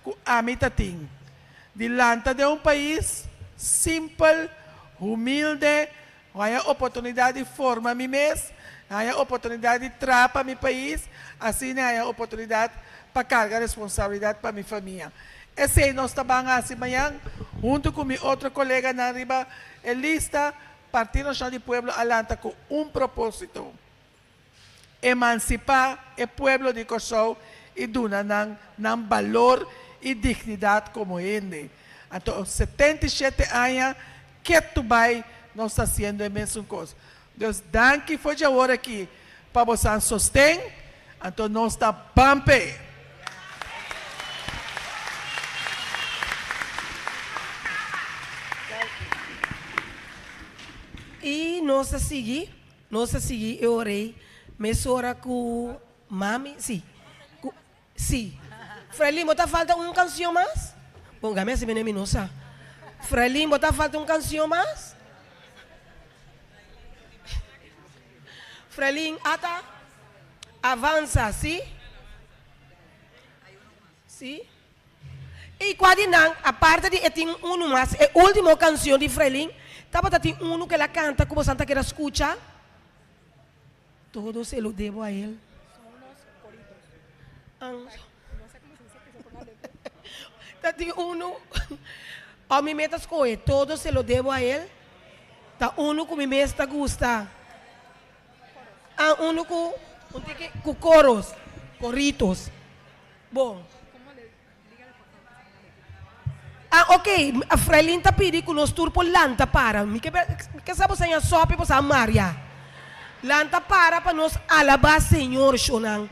ku ami ta tin, di lanta den un pais simpel, humilde, Haña oportunidat di forma mi mes, haña oportunidat di traha pa mi pais, asina haña oportunidat pa karga responsabilidat pa mi famia. Esei nos ta ban hasi mañan huntu ku mi otro koleganan riba e lista, Partido Nacional di Pueblo a lanta ku un propósito, emansipá e pueblo di Kòrsou i duna nan nan balor i dignidat komo hende. Anto 77 aña ketu bai nos ta hasiendo e mesun kos. Dus danki for dje awor aki pa bosan sosten, anto nos ta ban p'e. nos ta sigui, nos ta sigui e ora ei mesora ku mami, si, ku, si. Frelin, bo ta falta un kansion mas? Bon, gami hasi mene mi no sa. Frelin, bo ta falta un kansion mas? Frelin, ata, avansa, si? Si? I kua di nan, aparte di e tin unu mas, e ultimo kansion di Frelin, tabata tin unu ku el a kanta ku bosan ta keda skucha? Todo se lo debo a él. Ta tin unu, o mi mes ta skohe, Todo se lo debo a él, ta unu ku mi mes ta gusta. Ah, unu ku, un tiki, ku koros, koritos. Bon. Ah, ok, Frelin ta pidi ku nos tur por lanta para. Mi ke mi ke sa bo seña sopi bo sa maria. Lanta para pa nos alabá Señor, shonnan.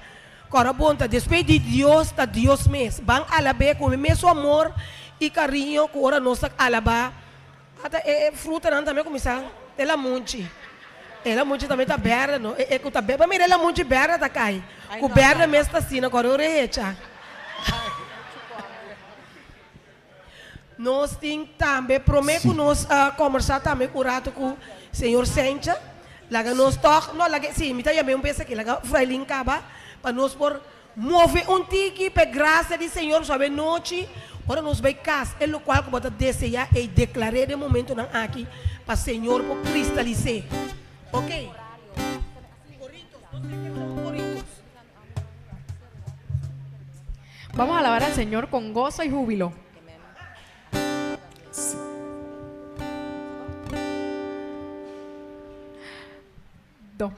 Kòrda bon ta despues di Dios ta Dios mes. Ban alab'é ku e mesun amor i kariño ku ora nos ta alabá. Ata e frutanan tambe a kuminsá e lamunchi. E lamunchi tambe ta bèrdè no. E ku ta bèrdè, bo mira e lamunchi bèrdè ta kai. Ku bèrdè mes ta asina, kòrda ora e hecha. Nos tin tambe, promé ku nos kòmbersá tambe un ratu ku señor Sencha, laga nos tòg, no laga, sí, mi ta yam'é un bes aki, laga Frailin kaba pa nos por Move un tiki p'e grasia di Señor suabe nochi ora nos bai kas, e lokual ku bo ta deseá ei deklar'é den momentunan aki pa Señor por kristalis'é. Ok. Coritos, no sé ke son coritos. Vamos a alabar al Señor con gozo y júbilo. Do.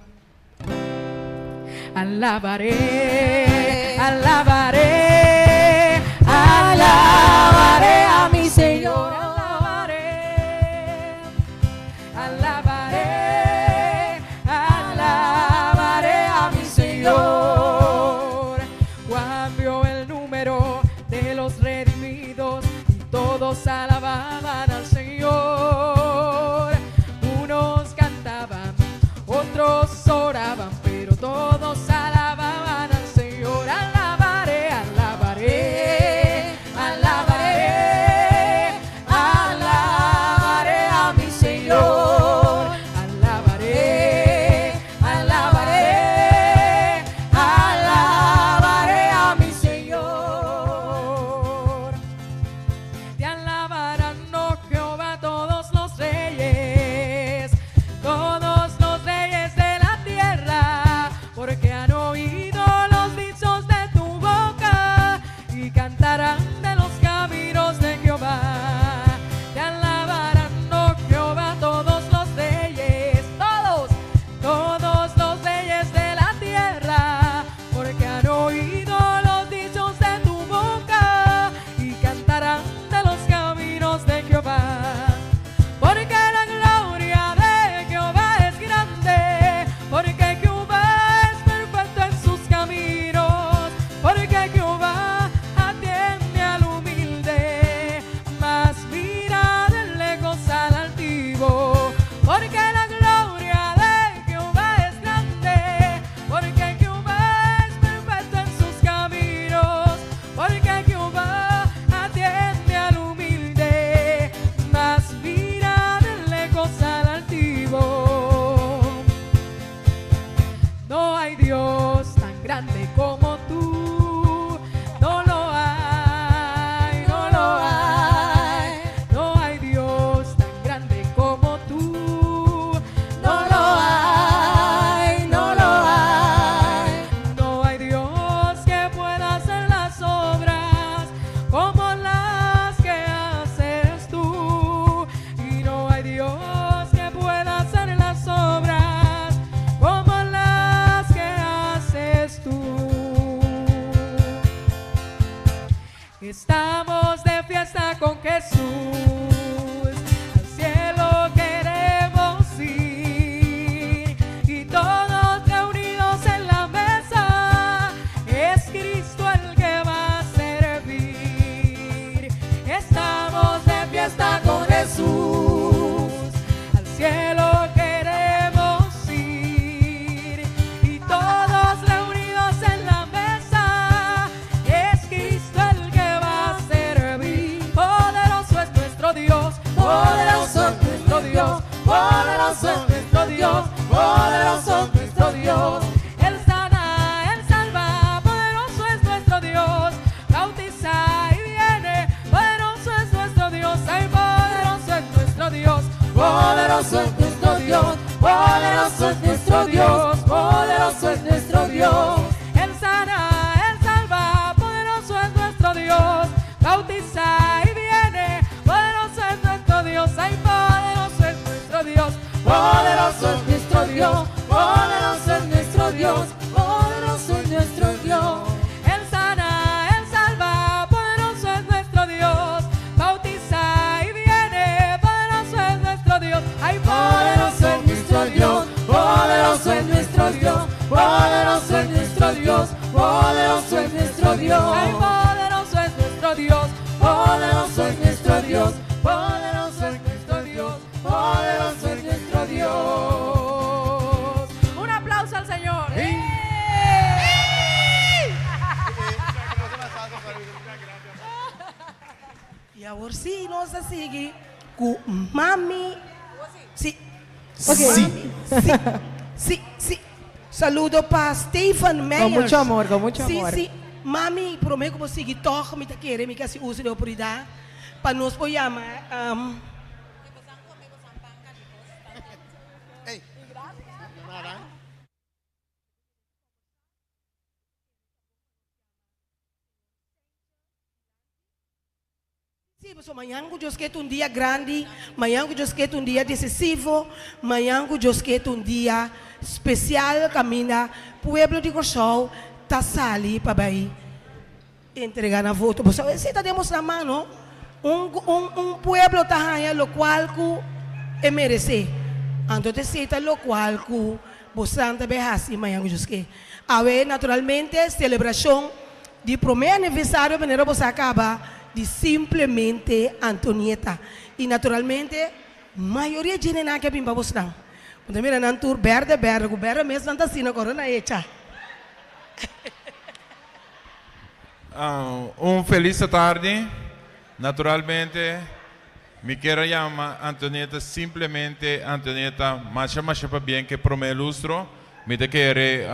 Alabaré, alabaré, alabaré a mi Señor. Alabaré, alabaré, alabaré a mi Señor. Juan vio el número de los redimidos y todos alababan al Señor. Unos cantaban, otros oraban, pero todos alababan al Señor. Alabaré, alabaré, alabaré, alabaré a mi Señor. Alabaré, alabaré, alabaré a mi Señor. Te alabarán, oh Jehová, todos los reyes, todos los reyes de la tierra, porque han oído los dichos de tu boca y cantarán de los caminos de Jehová. Te alabarán, oh Jehová, todos los reyes, todos, todos los reyes de la tierra, porque han oído los dichos de tu boca y cantarán de los caminos de Jehová. Porque la gloria de Jehová es grande, porque Jehová es perfecto en sus caminos, porque Jehová atiende al humilde, mas mira de lejos al altivo. Porque la gloria de Jehová es grande, porque Jehová es perfecto en sus caminos, porque Jehová atiende al humilde, mas mira de lejos al altivo. No hay Dios tan grande como tú, no lo hay, no lo hay, no hay Dios tan grande como tú, no lo hay, no lo hay, no hay Dios que pueda hacer las obras como las que haces tú, y no hay Dios que pueda hacer las obras como las que haces tú. Poderoso es nuestro Dios, poderoso es nuestro Dios, poderoso es nuestro Dios. Él sana, Él salva, poderoso es nuestro Dios. Bautiza y viene, poderoso es nuestro Dios. Ay, Poderoso es nuestro Dios, poderoso es nuestro Dios, poderoso es nuestro Dios, poderoso es nuestro Dios. Ay, poderoso es nuestro Dios, Poderoso es nuestro Dios, poderoso es nuestro Dios, poderoso es nuestro Dios. Un aplauso al Señor. Y awor si nos ta sigui ku mami. Si. Ok. Mami, Si. Si, si. Saludo pa Stephen Meyers. mucho amor, con mucho Si, amor. Si, Mami, promé ku bo sigui tòg mi ta kere mi ke hasi uso di e oportunidat pa nos por yama um, Sí, pasobra mañan ku Dios ke ta un dia grandi, mañan ku Dios ke ta un dia desisivo, mañan ku Dios ke ta un dia spesial kaminda pueblo di Kòrsou ta sali pa bai entrega nan voto. Pasobra esei ta demostrá man no, un un un pueblo ta haña lokual ku e meresé. Anto ta esei ta lokual ku bosan ta bai hasi mañan ku Dios ke. Awe naturalmente selebrashon Di promé aniversario manera bo sa caba di simplemente Antonieta y naturalmente mayoria djenenan ke a bin pa bosnan. Bo ta mira nan tur berde berde cu berde mes nan ta asina cu ora nan echa. Un felis atardi. Naturalmente mi kier a yama Antonieta simplemente Antonieta masha masha pabien ke prome lustro. Mi ta kere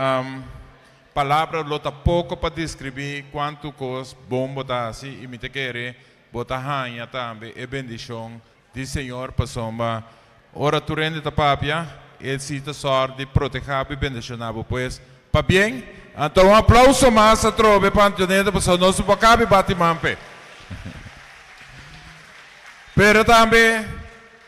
Palabra lo ta poko pa deskribí kuantu kos bon bo ta hasi i mi ta kere bo ta haña tambe e bendishon di Señor pasobra ora tur hende ta papia e si ta sòr di protehá bo i bendishoná bo. Pues, pabien! Anto un aplauso mas atrobe pa Antioneta pasobra nos no por kabi bati man p'e. Pero tambe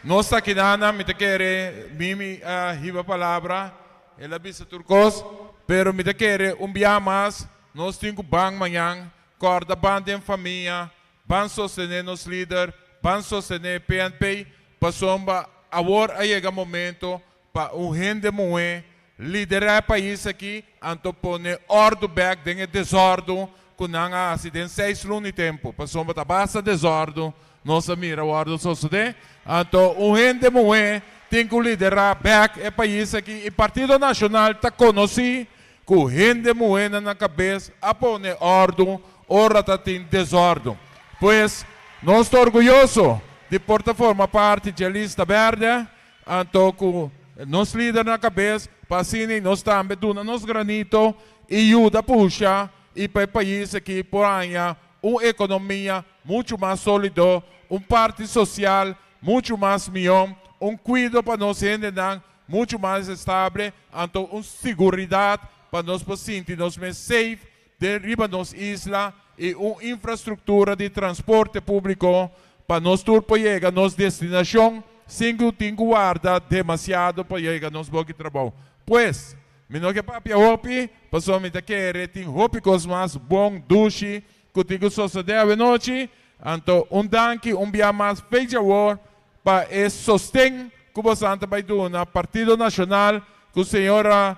nos ta kidanan mi ta kere Mimi a hiba palabra. El a bisa tur kos, pero mi ta kere un bia mas nos tin ku ban mañan, kòrda ban den famia, ban sostené nos lider, ban sostené PNP, pasobra awor a yega momento pa un hende muhé liderá e pais aki, anto pone òrdu bèk den e desòrdu ku nan a hasi den seis luna di tempu, pasobra ta basta desòrdu Nos a mira wòrdu sosodé. Anto un hende muhé tin ku liderá bèk e pais aki i Partido Nashonal ta konosí ku hende muhénan na kabes a pone òrdu ora ta tin desòrdu. Pues nos ta orguyoso di por ta forma parti dje lista bèrdè anto ku nos lider na kabes pa asina nos tambe duna nos granito i yuda pusha i pa e pais aki por haña un ekonomia muchu mas sólido, un parti sosial muchu mas mihó, un kuido pa nos hendenan muchu mas estable, anto un siguridat pa nos por sinti nos mes safe den riba nos isla i un infrastruktura di transporte públiko pa nos tur por yega nos destinashon sin ku tin ku warda demasiado pa yega nos boki trabou. Pues, mi no ke papia hopi, pasobra mi ta kere tin hopi kos mas bon, dushi Ku tin ku sosodé awenochi, anto un danki un bia mas fecha awor pa e sosten ku bosan ta bai duna Partido Nashonal ku señora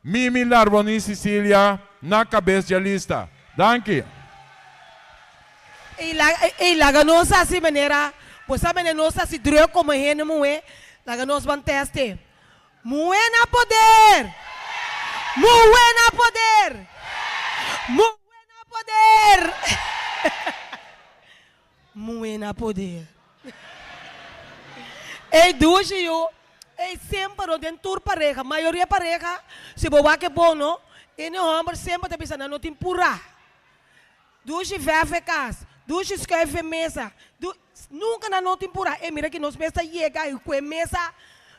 Mimi Larboní Cicilia na kabes dje lista. Danki. Ey laga ey laga nos hasi manera bo sa manera nos hasi druk komo hende muhé laga nos ban teste Muhé na poder! Muhé na poder! Muhé na poder! Muhé na poder! Ey dushi yu, ey semper no den tur pareha, mayoria pareha si bo wak e bon no, ene homber semper ta bisa nan no tin purá. Dushi verf e kas, dushi skuif e mesa, du, nunka nan no tin purá. E mira ki nos mes ta yega i ku e mesa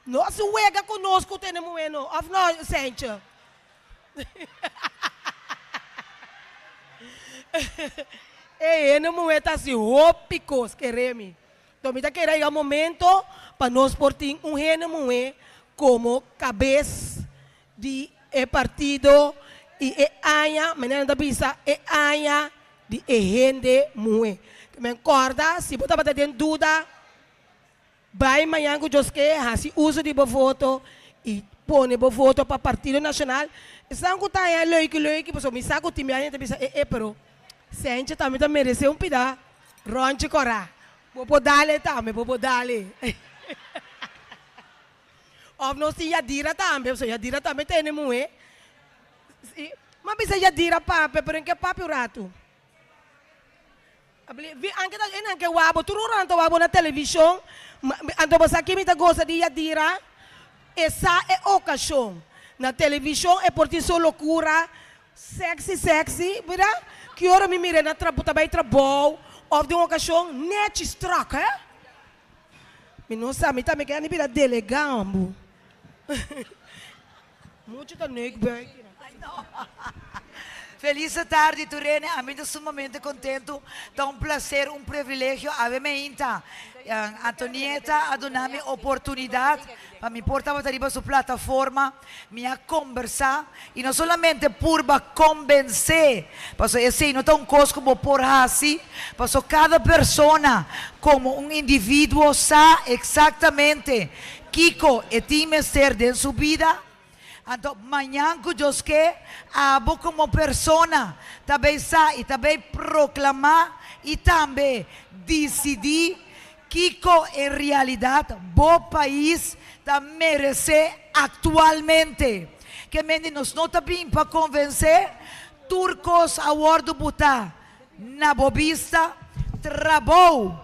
nos wega ku nos ku tene muhé no, òf no, Sentje? E hende muhé ta hasi hopi kos, kere mi. Enton mi ta kere a yega momento pa nos por tin un hende muhé. komo kabes di e partido i e aña, manera nan ta bisa, e aña di e hende muhé. Men kòrda, si bo tabata den duda, bai mañan ku Dios ke, hasi uso di bo voto i pone bo voto pa Partido Nashonal. Esnan ku ta haña leuki leuki, pasobra mi sa ku tin biaha ta bisa e e, pero Sentje tambe ta meresé un pida ròntje kòrá. Bo por dale tambe, bo por dale. Of nos tin Yadira tambe, pasobra Yadira tambe tene muhé. Si, m'a bisa Yadira papia, pero en ke papia un ratu. Vi, anke ta, e nan ke wak bo, tur ora nan ta wak bo na televishon, anto bo sa ki mi ta gosa di Yadira? E sa e okashon. Na televishon e por tin su lokura, sexy sexy, mira, ki ora mi mir'é na trabou, ta bai trabou, of den un okashon, nechi strak, he. Mi no sa, mi tambe ke a bira delegá ambu. Muchu ta neuk buik. Feliz tardi tur hende, ami ta sumamente contento, ta un placer, un privilegio, awe meinta Antonieta a duna mi oportunidad pa mi por tabata riba su plataforma, mi a combersa y no solamente purba convence, pasobra esey no ta un cos cu bo por haci, pasobra cada persona como un individuo sa exactamente kico e tin mester den su bida. Anto mañan ku Dios ke, abo komo persona ta bay sa i ta bay proklamá i tambe disidí kiko en realidat bo pais ta meresé aktualmente. Ke mende nos no ta bin pa konvensé, tur kos a wòrdu butá na bo bista, trabou.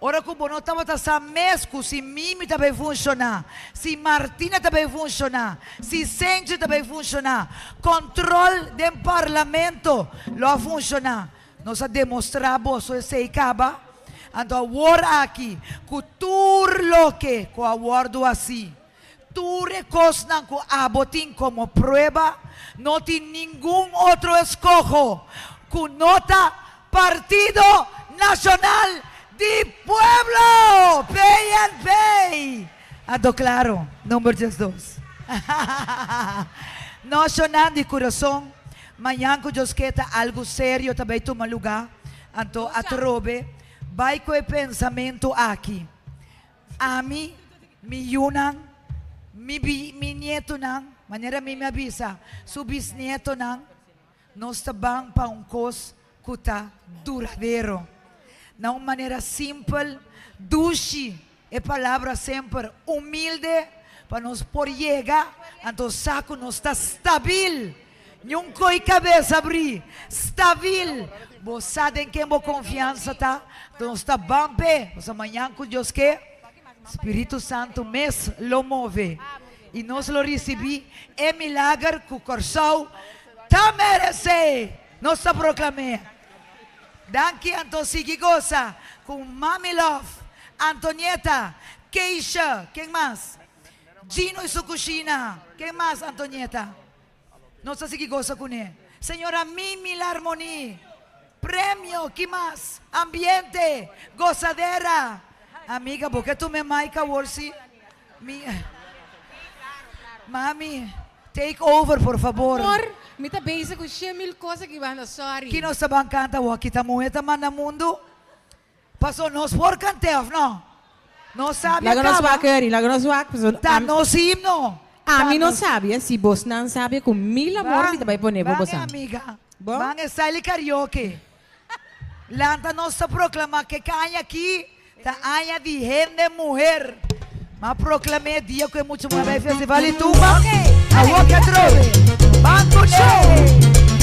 Ora ku bo no tabata sa mes ku si Mimi ta bay funshoná, si Martina ta bay funshoná, si Senchi ta bay funshoná, kòntròl den parlamento lo a funshoná. Nos a demostrá boso esei kaba. Anto awor aki ku tur loke ku a wòrdu hasí, tur e kosnan ku abo tin komo prueba, no tin ningun otro eskoho ku no ta Partido Nacional di Pueblo! PNP! Anto claro, number 12. Nocionan di curason, mañan cu Dios ke ta algo serio ta bay tuma luga, anto atrobe bay cu e pensamento aki. Ami, mi yunan, mi bi, mi nietonan, manera mi mi a bisa, su bisnietonan, Nos ta ban pa un kos ku ta duradero. Na un manera simpel, dushi, e palabra semper humilde, pa nos por yega, anto sa ku nos ta stabil. Niun koi kabes abrí, stabil. Bo sa den ken bo konfiansa ta, anto nos ta ban p'e, pasobra mañan ku Dios ke, Spiritu Santu mes lo move i nos lo risibí e milager ku Kòrsou ta meresé! Nos ta proklam'é. Danki anto sigui gosa ku Mami Love, Antonieta, Keisha, ken mas? Gino i su kushina, ken mas Antonieta? Nos ta sigui gosa kuné. Señora Mimi Larmonie, premio, ki mas? Ambiente, gosadera. Amiga, bo ke tuma e mic awor si? Mi, Mami, take over por fabor. Amor, mi ta bezig ku 100,000 kos aki banda, sorry. Ki nos ta ban kanta awor? Kita muhe ta manda mundu? Paso nos por kant'é of no? Nos sabi a Laga nos kaba. wak Eri, laga nos wak paso Ta nos himno. A Ta mi no nos. sabi eh, si bosnan sabi ku mil amor mi ta Ban, bai pone bo ban e bosan. amiga. Bo? Ban e style karaoke. Lanta nos ta proclama ke ke aña aki ta aña di hende muher. Ma proclam'é dia ku e mucha muher bai festival di tumba. Awor ke atrobe. Ban kuné!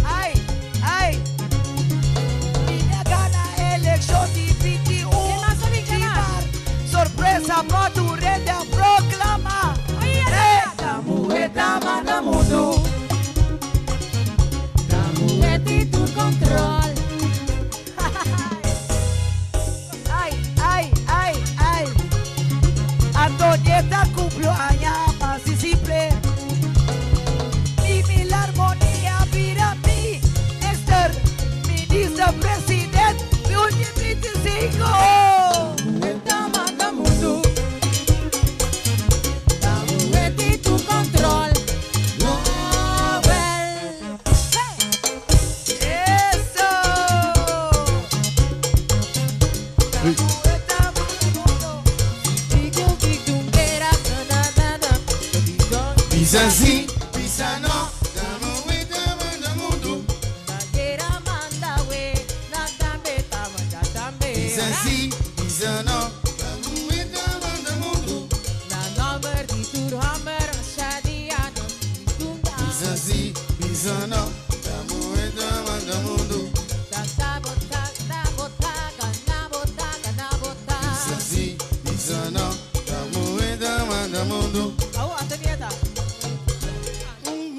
Ay, ay. Bisa si, bisa no, ta muhe ta manda mundu. Tagera manda we, na tambe ta manda tambe. Bisa si, bisa no, ta muhe ta manda mundu. Na nomber di tur hammer, shadia no tunda. Bisa si, bisa no, ta muhe ta manda mundu. Ta bota, ta bota, gana bota, gana bota. Bisa si, bisa no, ta muhe ta manda mundu. Au, Antonieta.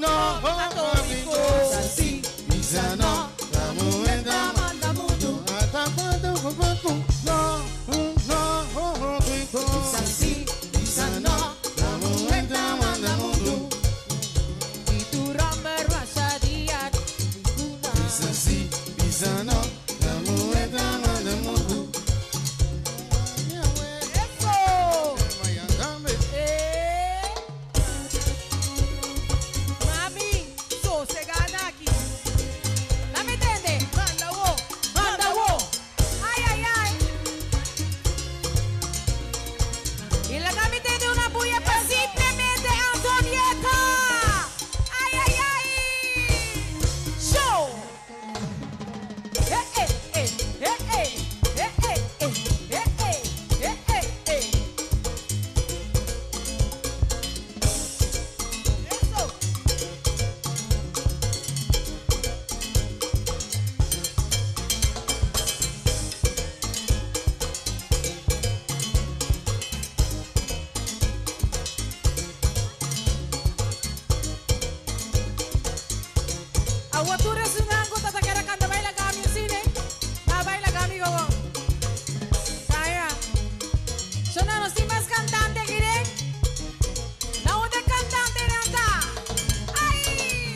No, Atómico. Bisa si, bisa no, ta muhe ta manda mundu. No, no, Bisa si, bisa no, ta muhe ta manda mundu. Di tur hammer, shadia tunda. Bisa si, bisa no, ta muhe ta manda mundu. Eso! Eh. Mami, sosegada aqui. ¿La me entiende? Manda wo, Manda wo. Ay, ay, ay. Y la que me entiende una bulla para simplemente Antonieta. Ay, ay, ay. Show. Eh, eh, eh, eh, eh, eh, eh, eh, eh, eh, eh, eh, eh. Eso! Agua tu resunango tatakera kanda baila kami cine. Ta baila kami gogo. Kaya. Sona no sin más cantante gire. Na onde cantante nanta. Ay!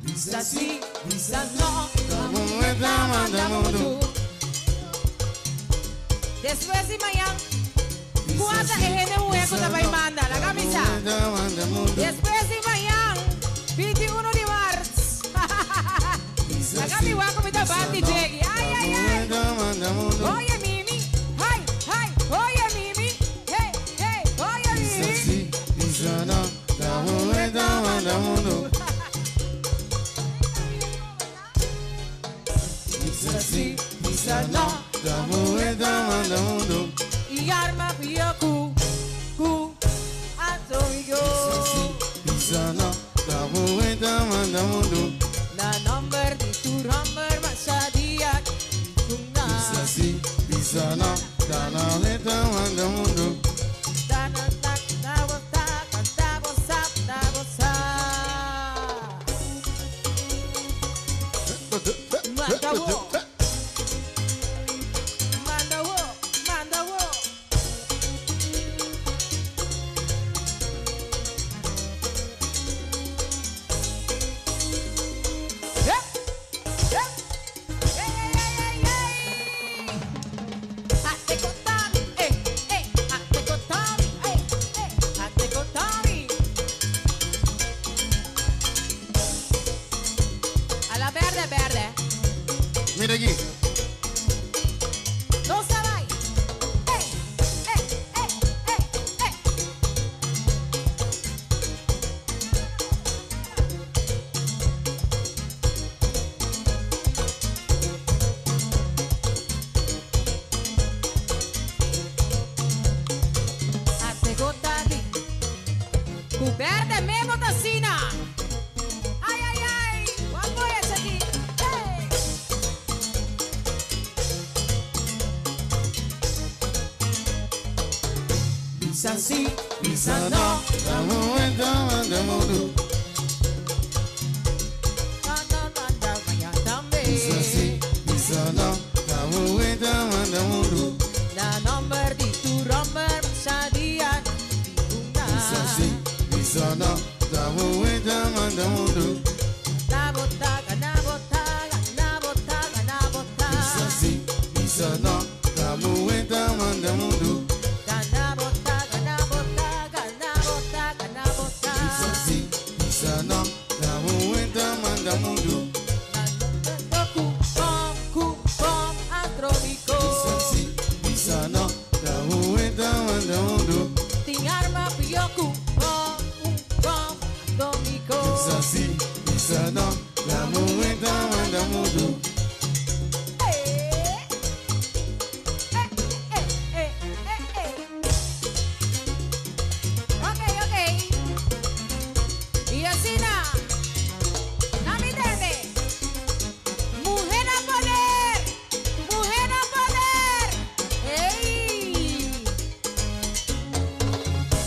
Bisa si, bisa no. Ta muhe ta manda mundu. Después de mañana, ¿cuánta gente mujer que te manda? La camisa. Ta manda mundu. Después de mañana, 21 de marzo. La cami va a comer bati llegue. Ay, ay, ay. Ta manda mundu. Oye, Mimi. Ay, ay. Oye, Mimi. Hey, hey. Oye, Bisa Mimi. si, bisa no, ta muhe ta manda mundu. Bisa si, bisa no, ta muhe ta manda mundu. Y arma pio cu, cu, atómico. Bisa no, ta muhe ta manda mundu. La number di tu number, masadia. Bisa si, bisa no, ta na ta manda mundu. Ta na ta ta bo ta ta bo sa ta bo sa. Manda wo. Manda wo, manda wo. Eh, eh, ey, ey, ey, ey, ey. Ate kotami, eh, eh, ate kotami, eh, eh, ate kotami. A la verde, verde. Mira aquí. No se va. Ey, ey, ey, ey, ey. Ate gotadi. Ku verde memo tasina. Ay, ay, ay. One boy es aquí. Hey. Bisa si, bisa no, ta muhe ta manda mundu. Na, na, na, na, mañana también. Bisa si, bisa no, ta muhe ta manda mundu. La number di tu number sadia Bisa si, bisa no, ta muhe ta manda mundu. Na bota, na bota, na bota, na bota. Bisa si, bisa no, ta muhe ta manda mundu. Na bota, na bota, na bota, na bota. Bisa si, bisa no, ta muhe ta manda mundu. Ku, bom, ku, bom, astronico. Bisa si, bisa no, ku bo un bom atómiko. Bisa si, bisa no, la mujer ta manda mundo. Eh, eh, eh, eh, eh, eh. Ok, ok. Y asina, na mi tende. Mujer a poder, mujer a poder. Ey.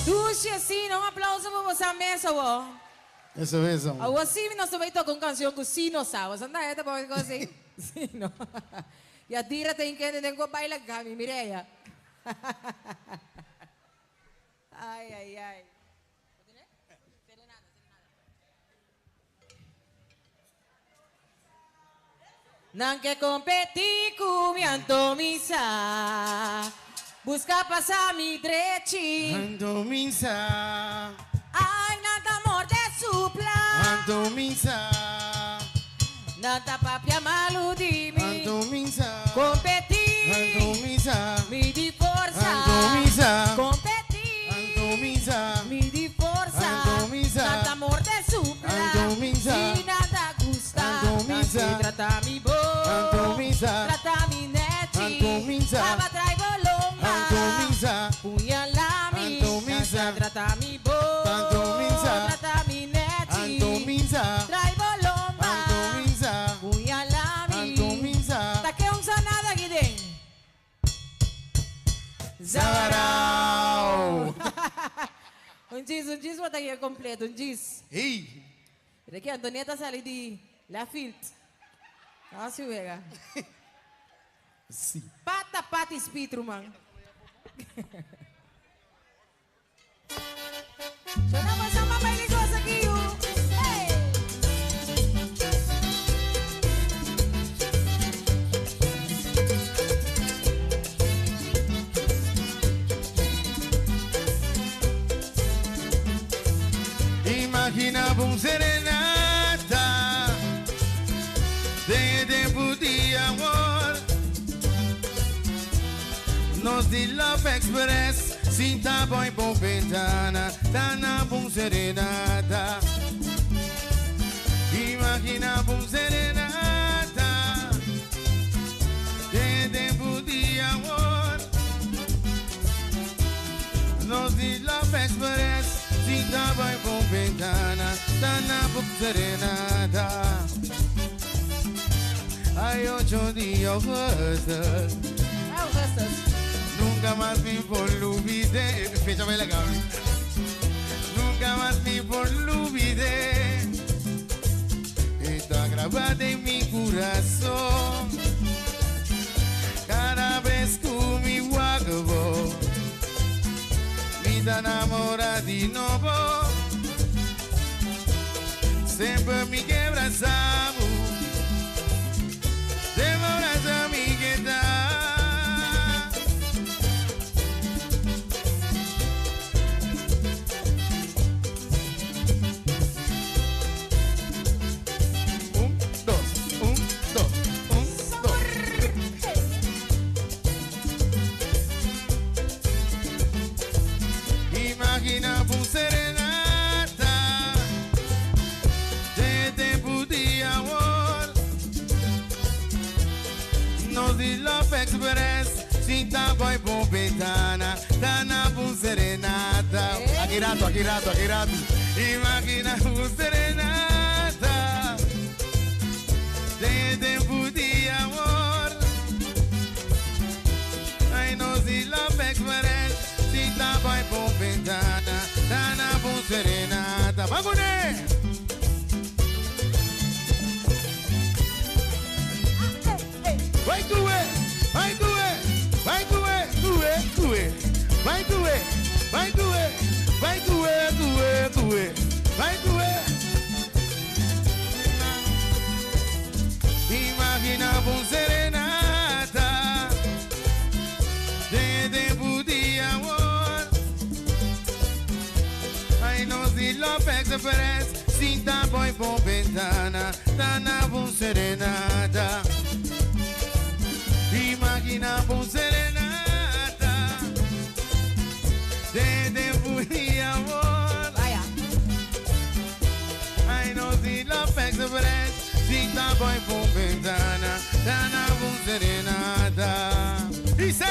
Dushi asina, un aplauso pa boso mes, wo. Eso, eso. Awo si nos ta bay toca un cancion cu si nos sa. Boso anda esta pa cos así? Si no. Ya tira te inkende den cu baila Gaby Mireya. Ay, ay, ay. Nan ke competi cu mi anto mi sa busca pasa mi drechi. Anto mi sa. Ay, nan ta morde supla. Anto mi sa. Nan ta papia malu di mi. Anto mi sa. Competi. Anto mi sa. Mi di forza. Anto mi sa. Competi. Anto mi sa. Mi di forza. Anto mi sa. Nan ta morde supla. Anto mi sa. Si nan ta gusta. Anto mi Nan sa. si trata mi bo. Anto mi sa. Trata mi nechi. Anto mi sa. Aba traigo lomba. Anto mi sa. Puñalami. Anto mi sa. Trata mi bo. Anto mi sa. Trata mi nechi. Anto mi sa. Traigo lomba. Anto mi sa. Puñalami. Anto mi sa. Ta ke un sanada giden. Zarao. Un djis, un djis bota hier completo, un djis. Hey. Mira que Antonieta sali di la field. Ah, si wega. Si. Pata pati speed, ruman. Sonamos a mamá y goza aquí. Hey. Imagina un serenata de tempo de amor. Nos di Love Express, sinta boy bom ventana, tana bom serenata. Imagina un serenata de tempo de amor. Nos di Love Express, sinta boy bom ventana, tana bom serenata. Hay 8 de agosto. Augustus. Nunca más me olvidé. Fecha la Gaby. Nunca más me olvidé. Está grabada en mi corazón. Cada vez que mi guago, mi enamora de nuevo. Siempre me quebra sabo. Demoras a mi que da. Un, dos, un, dos, un, dos. Imagina un serenata de tempo de amor. Nos di Love Express, sinta boy bom ventana, tana bom serenata. Aqui rato, aqui rato, aqui rato. Imagina un serenata de tempo de amor. Ai, nos di Love Express, sinta boy bom ventana, tana bom serenata. Vamos, né? Vai doer, vai doer, vai doer, doer, doer, vai doer, vai doer, vai doer, doer, doer, vai doer. Imagina um serenata de tempo de amor. Ai, nos di Love Express, sinta boy bom ventana, tana bom serenata. Imagina un serenata de tempo de amor. Express, sinta boy por ventana, dana un serenata. Dice.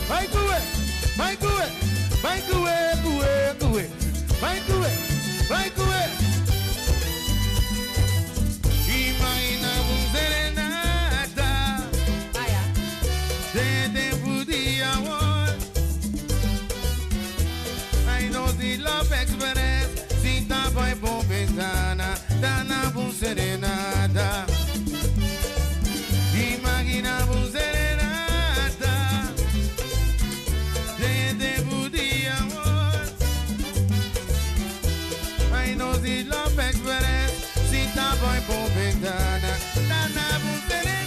Vai cuwe, vai cuwe, vai cuwe, cuwe, cuwe, vai cuwe, vai cuwe. Imagina un serenata. Vaya. De tempo de amor. Ai nos di Love Express, sinta boy por ventana, dana un serenata. Imagina un serenata. De tempo de amor. Ai nos di Love Express, sinta boy por ventana, dana un serenata.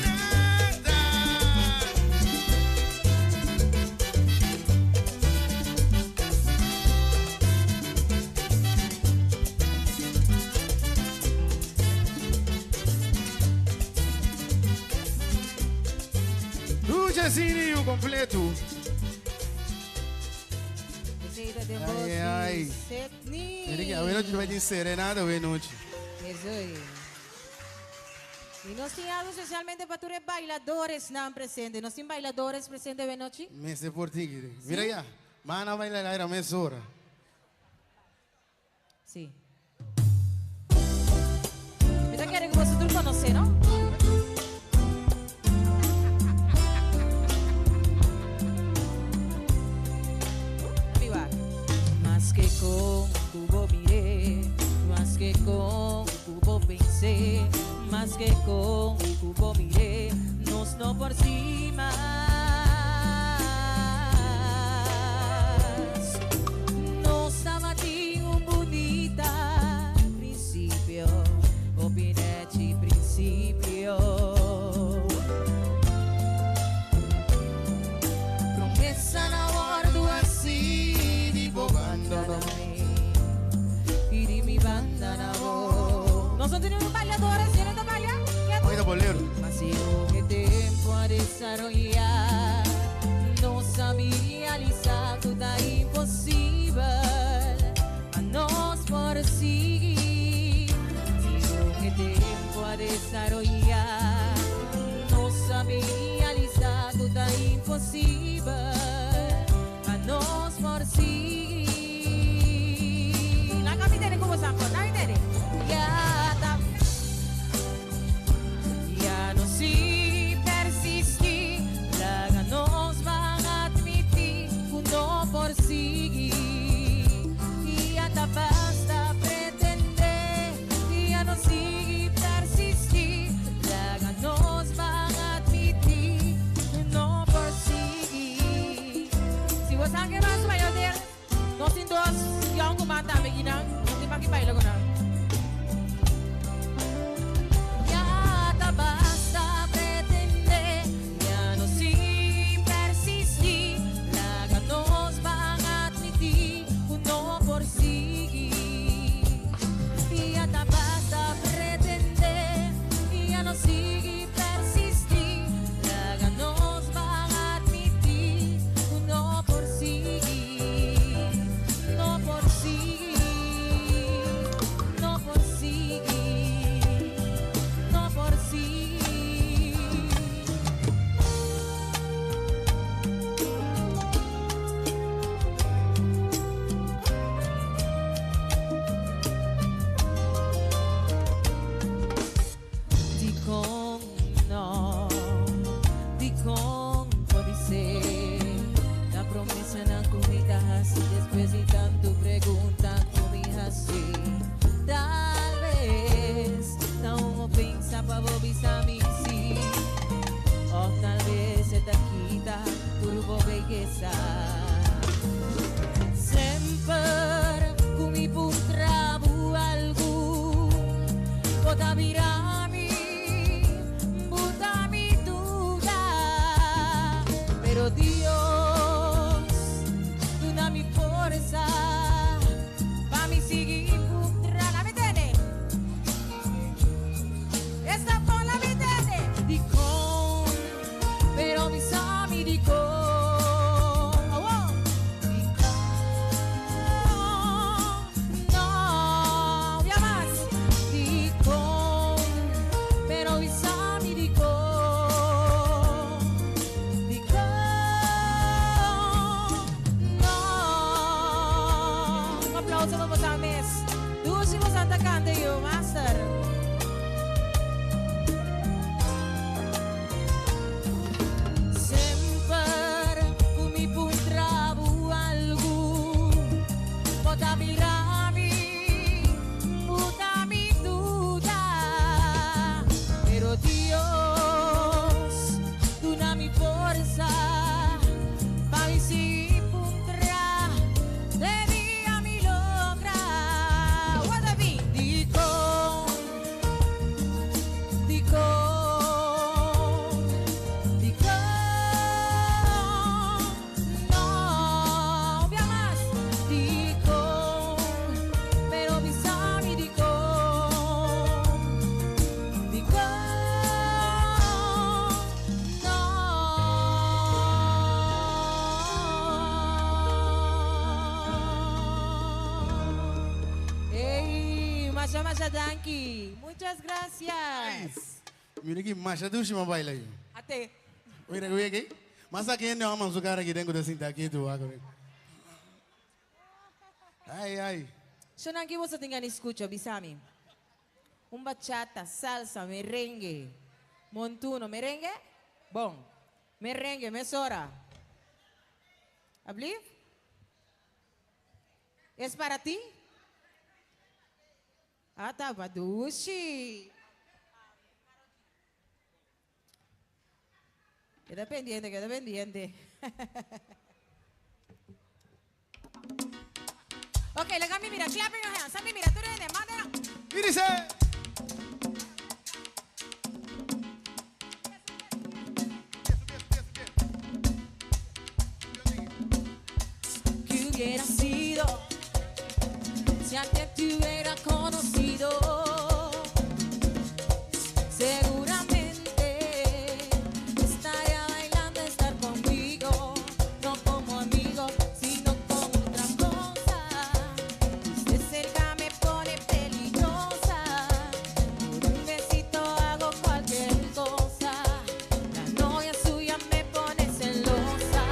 Lucha Sirio completo. Ai, ai. Sidney. A noite vai ter serenata, boa noite. Eso es. Y nos tin algo especialmente para tus bailadores nan presente. Nos tin bailadores presente de noche. Me se por tigre. Mira ya. Mana baila era mesora. Sí. Mira quiere que vosotros conocen, ¿no? Mi va. Más que con cubo miré, más que con cubo pensé, más que con cubo miré, nos no por sí más. Nos abatí un bonita principio, opinechi principio. Promesa na bordo así di banda y di mi banda na voz. No son teniendo bailadores, ¿tienen de bailar? Oiga, bolero. Mas yo que tiempo a desarrollar, no sabía realizar toda imposible, a nos por seguir. Si yo que tiempo a desarrollar, no sabía realizar toda imposible, a nos por seguir. La capitana como Sampo, la capitana. Ya está. Ya no si persistí, la nos van a admitir, uno por seguir. Y hasta basta pretender, ya no si persistí, la nos van a admitir, uno por seguir. Si vos sabes que más mayor de no sin dos, yo aún mata, me guinan, no te pa' que bailo con Ya te basta pretender, ya no sin persistir, la nos van a admitir, uno por seguir. Ya te basta pretender, ya no sigue persistir, la nos van a admitir, uno por seguir, no por seguir, no por seguir, no por seguir. Di con no, di con codice. La promesa na comida así después de tanto pregunta comida así. Tal vez no pensa pa bobisa mi sí. O tal vez se te quita turbo belleza. Semper kumi puntrabu algo Bota virami, buta mi duda. Pero Dios, duna mi fuerza, pa mi seguir puntra la mitene. Esta por la mitene. Di con, pero mi sami di con. Masha masha danki. Muchas gracias. Mira ki masha dushi m'a baila yo. Ate. Mira ku yeki. Mas aki hende homan su kara aki den ku ta sinta ketu wak. Ai ai. Shonan ki boso tin gana di skucha? Bisa mi. Un bachata, salsa, merengue, montuno. Merengue? Bon. Merengue, mesora. Ablief? Es para ti? Ah, taba dushi. Keda pendiente, keda pendiente. Ok, laga mi mira, clap in your hands. Ami mira, tur hende, manda nan. Y dice. ¿Qué hubiera sido si antes te hubiera conocido? Seguramente estaría bailando estar conmigo, no como amigo, sino como otra cosa. Usted cerca me pone peligrosa, por un besito hago cualquier cosa. La novia suya me pone celosa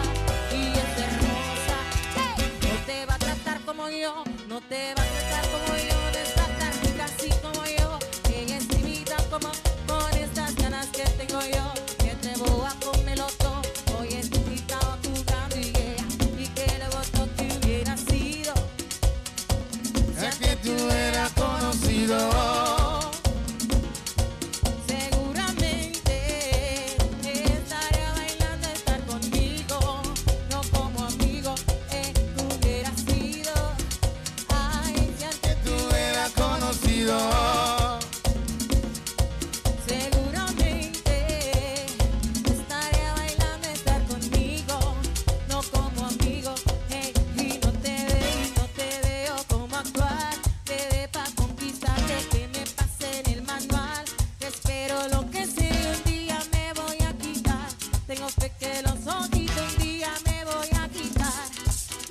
y es hermosa. ¡Hey! No te va a tratar como yo, no te va a tratar como yo, no está tan rica así como yo. Ella es tímida como con estas ganas que tengo yo. Me atrevo a comerlo todo, hoy estaba jugando y ella, y que le botó que hubiera sido. Es que tú eras conocido. Seguramente estaría bailando estar conmigo, no como amigo, que hubiera sido. Ay, si antes Tú eras conocido. Seguramente estaría bailando estar conmigo, no como amigo, hey, y no te veo, y no te veo como actuar, bebé, pa' conquistarte, que me pase en el manual, te espero lo que sea, un día me voy a quitar, tengo fe que los ojitos un día me voy a quitar,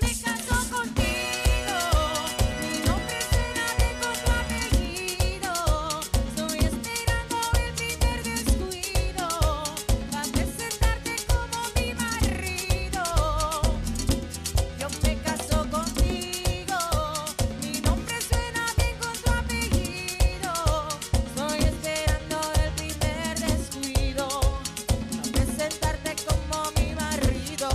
me caso contigo, mi nombre será de con tu apellido, estoy esperando el primer descuido, pa' presentarte como mi marido. Yo me caso contigo, mi nombre suena bien con tu apellido, estoy esperando el primer descuido, pa' presentarte como mi marido.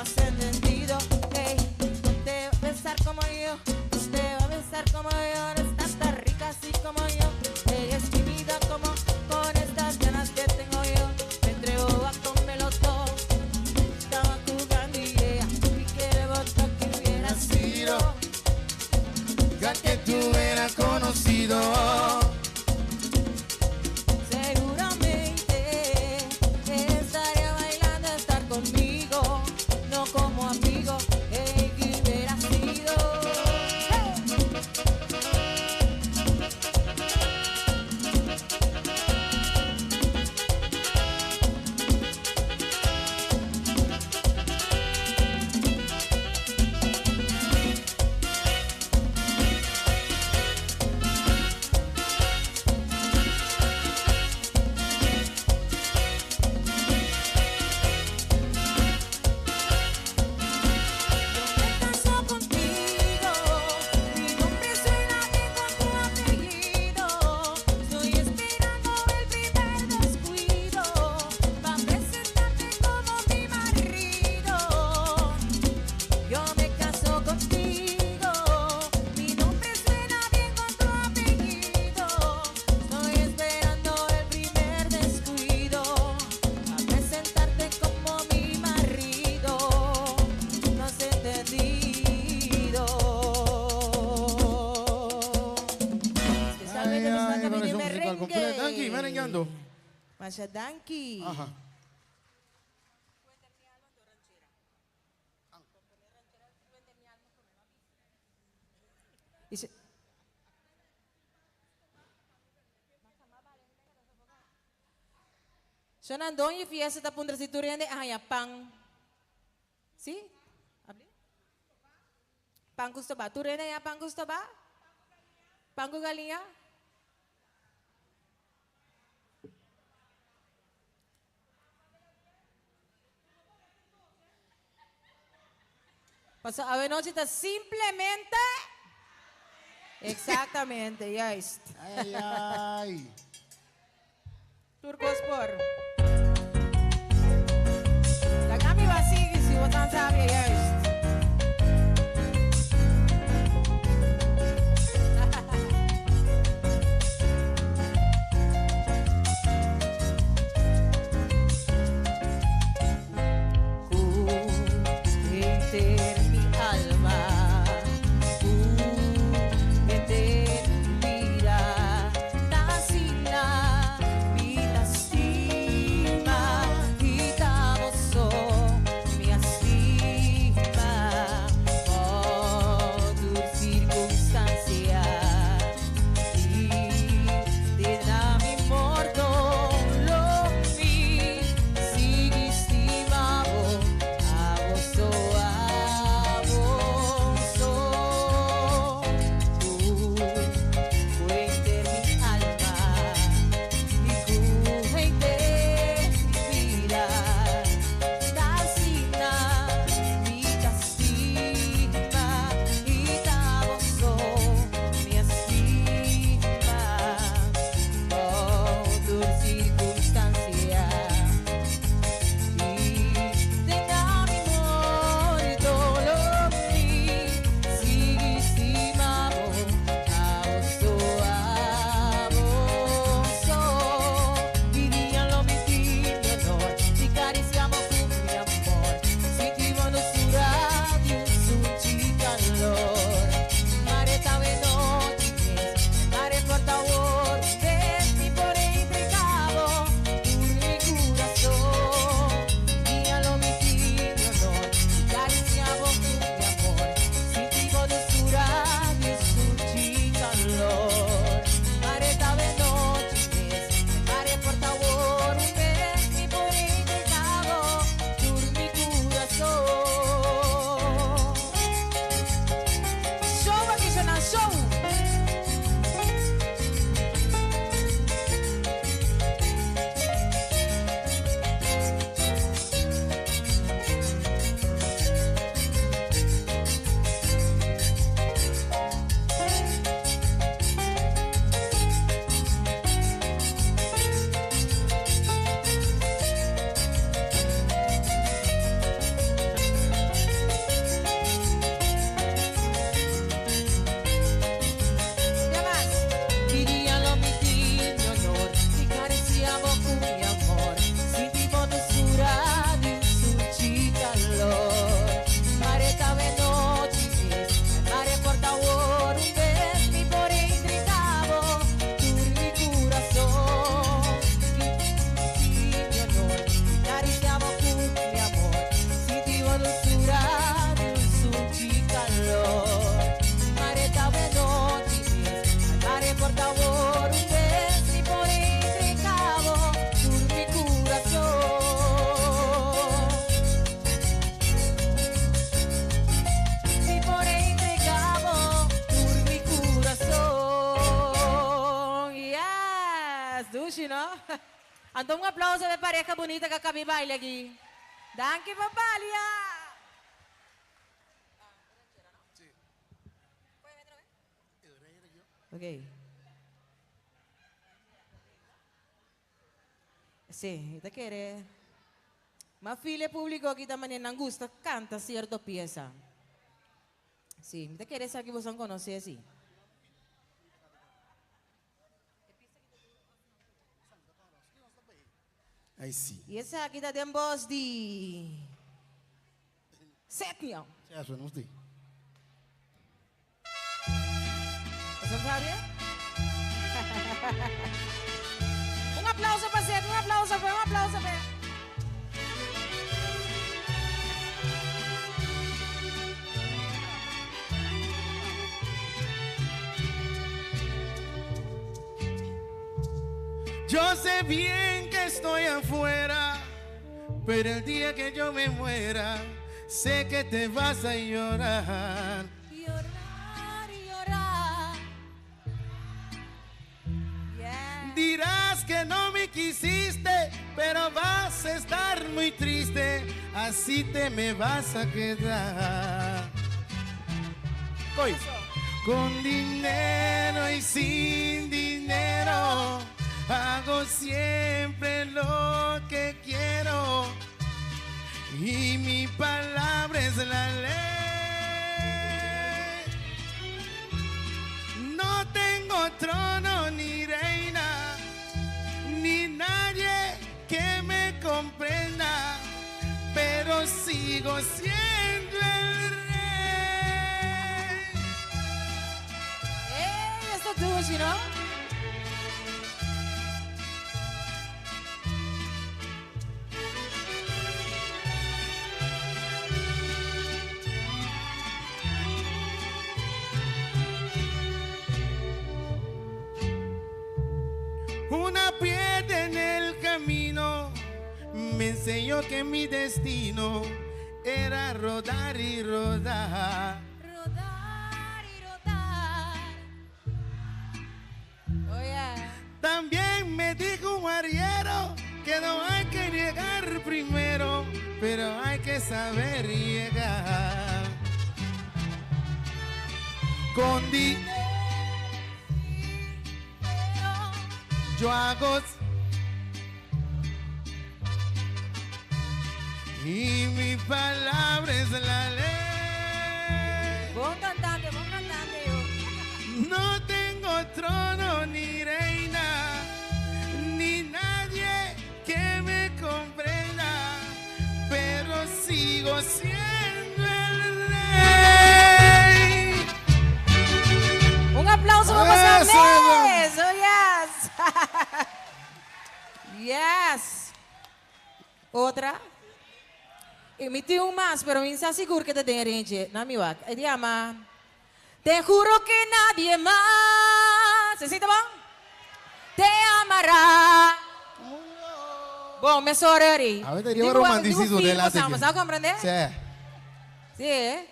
Has entendido, hey, no te va a besar como yo, no te va a besar como yo, no estás tan rica así como yo, eres tímida como con estas ganas que tengo yo, me atrevo a comerlo todo, estaba jugando y ella, y que le botó que hubiera sido. Ya que tú eras conocido. Seguramente estaría bailando estar conmigo, no como amigo, hey, que hubiera sido. Hey. Me caso contigo, mi nombre suena bien con tu apellido. Estoy esperando el primer descuido, pa' presentarte como mi marido. Yo me caso contigo, mi nombre suena bien con tu apellido. Estoy esperando el primer descuido, pa' presentarte como mi marido. No has entendido. Especialmente Ay, nos ay, toca con pedir eso musical completo. merengue. Danki, merengueando. Masha danki. Ajá. Y se- Shonan doña fiesta ta puntra si turende aja pan. ¿Sí? Habli? Pan gusto ba? Turende ya pan gusto ba? Pan ku galiña? Paso awenochi ta simplemente Exactamente, juist. Ay, ay, ay. Tur kos por. Laga mi ba sigui si bo tan sabia juist. Ku henter mi alma, ku henter mi bida, ta asina mi ta stima i ta bo so mi a stima por tur sirkunstansia i te na mi morto lo mi sigui stima bo, abo so, abo so. Ku henter mi alma i ku henter mi bida, ta asina mi ta stima i ta bo so mi a stima por tur sirkunstansia i te na mi morto lo mi sigui stima bo, abo so, abo so. Di dia lo mi tin mi honor, di karisia bo ku mi amor, sinti bo dulsura di un sunchi kalor. Mare ta benochi mes, mare por ta wor bes, mi por entrega bo tur mi kurason. Dia lo mi tin mi honor, di karisia bo ku mi amor, sinti bo dulsura di un sunchi kalor. Mare ta benochi mes, mare por ta wor bes, mi por entrega bo tur mi kurason. Show aki shona, show! Ya mas. Diria lo mi tin mi honor, si karisia bo ku mi amor, sinti bo dulsura di un sunchi kalor. Mare ta benochi mes, mare por ta wor un bes, mi por entrega bo tur mi kurason. Tin mi honor, si karisia bo ku mi amor, sinti bo dulsura di un sunchi kalor. Mare ta benochi mes, mare por ta wor un bes, mi por entrega bo tur mi kurason. Mi por entrega bo tur mi kurason. Yes! Dushi, no? Anto un aplauso pa e pareha bunita ku a kabi baile aki. Danki pa balia! Ok. Sí, mi ta kere. Ma file público aki ta manera nan gusta canta cierto pieza. Sí, mi ta kere esaki boso conoce sí. Ay sí. Y esaki ta den voz di Setnio. Sí, eso nos di. Boso sabi? Un aplauso pa Setnio, un aplauso pa, un aplauso pa. Yo sé bien que estoy afuera, pero el día que yo me muera, sé que te vas a llorar. Llorar, llorar. Dirás que no me quisiste, pero vas a estar muy triste, así te me vas a quedar. Voy. Con dinero y sin dinero, hago siempre lo que quiero. Y mi palabra es la ley. No tengo trono ni reina, ni nadie que me comprenda, pero sigo siendo el rey. Ey, esta dushi, no? Una piedra en el camino me enseñó que mi destino era rodar y rodar. Rodar y rodar. Oh, yeah. También me dijo un arriero que no hay que llegar primero, pero hay que saber llegar. Con dinero yo hago y mi palabra es la ley. Bon cantante, bon cantante yo. No tengo trono ni reina, ni nadie que me comprenda, pero sigo siendo el rey. Un aplauso para Eso, Mesas. Oh, yes. Yes. Otra. Y mi tin un mas, pero mi ta sigur cu ta den range. Na mi wak. E yama. Te juro que nadie más. ¿Se siente bon? Te amará. Bon, me sorry. A ver, te romanticismo de la ¿Sabes comprender? Sí. Sí, eh?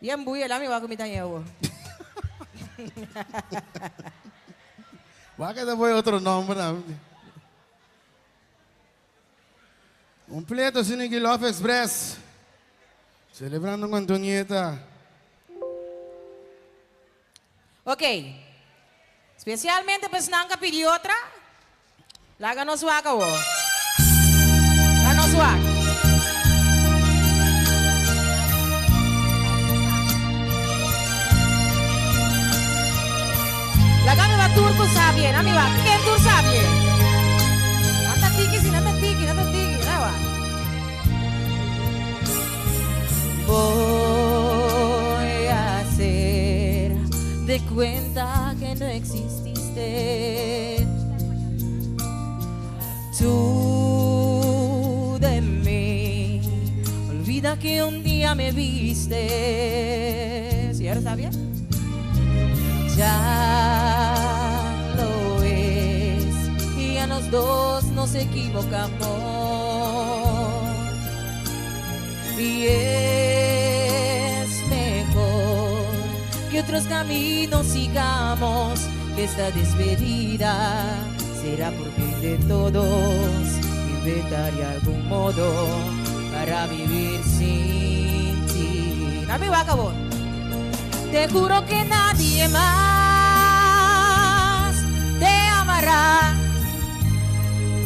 Bien bulla, la mi va con mi tañevo. Va a quedar por otro nombre. Completo Cine Love Express. Celebrando con Antonieta. Ok. Especialmente pues Nanka pidió otra. Laga nos waka wo. Laga nos waka. Laga mi va turco sabie, na mi va. Ken tur sabie? Nanta tiki si nanta tiki, nanta tiki, na va. Voy a hacer de cuenta que no exististe. Tú de mí, olvida que un día me viste. ¿Sí, ahora está bien? Ya lo es, y a los dos nos equivocamos. Y es mejor que otros caminos sigamos, que esta despedida será por bien de todos. Inventaré algún modo para vivir sin ti. Dame vagabond. Te juro que nadie más te amará.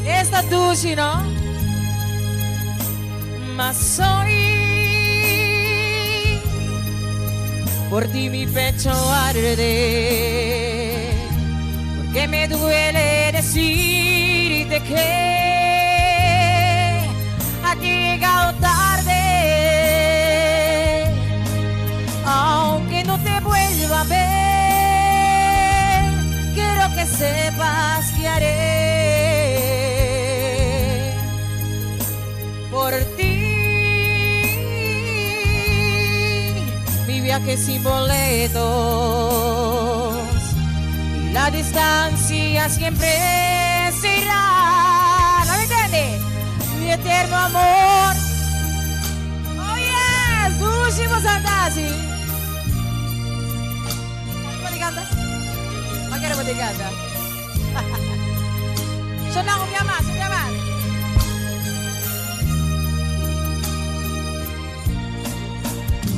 Esta dushi, ¿no? Mas hoy por ti mi pecho arde, porque me duele decirte que ha llegado tarde. Aunque no te vuelva a ver, quiero que sepas que haré por ti mi viaje sin boletos y la distancia siempre será. ¿No me entiende? Mi eterno amor. Oh yes, dushi bosantasi. ¿Cómo te cantas? ¿Para qué te cantas? Shona, un bia mas, un bia mas.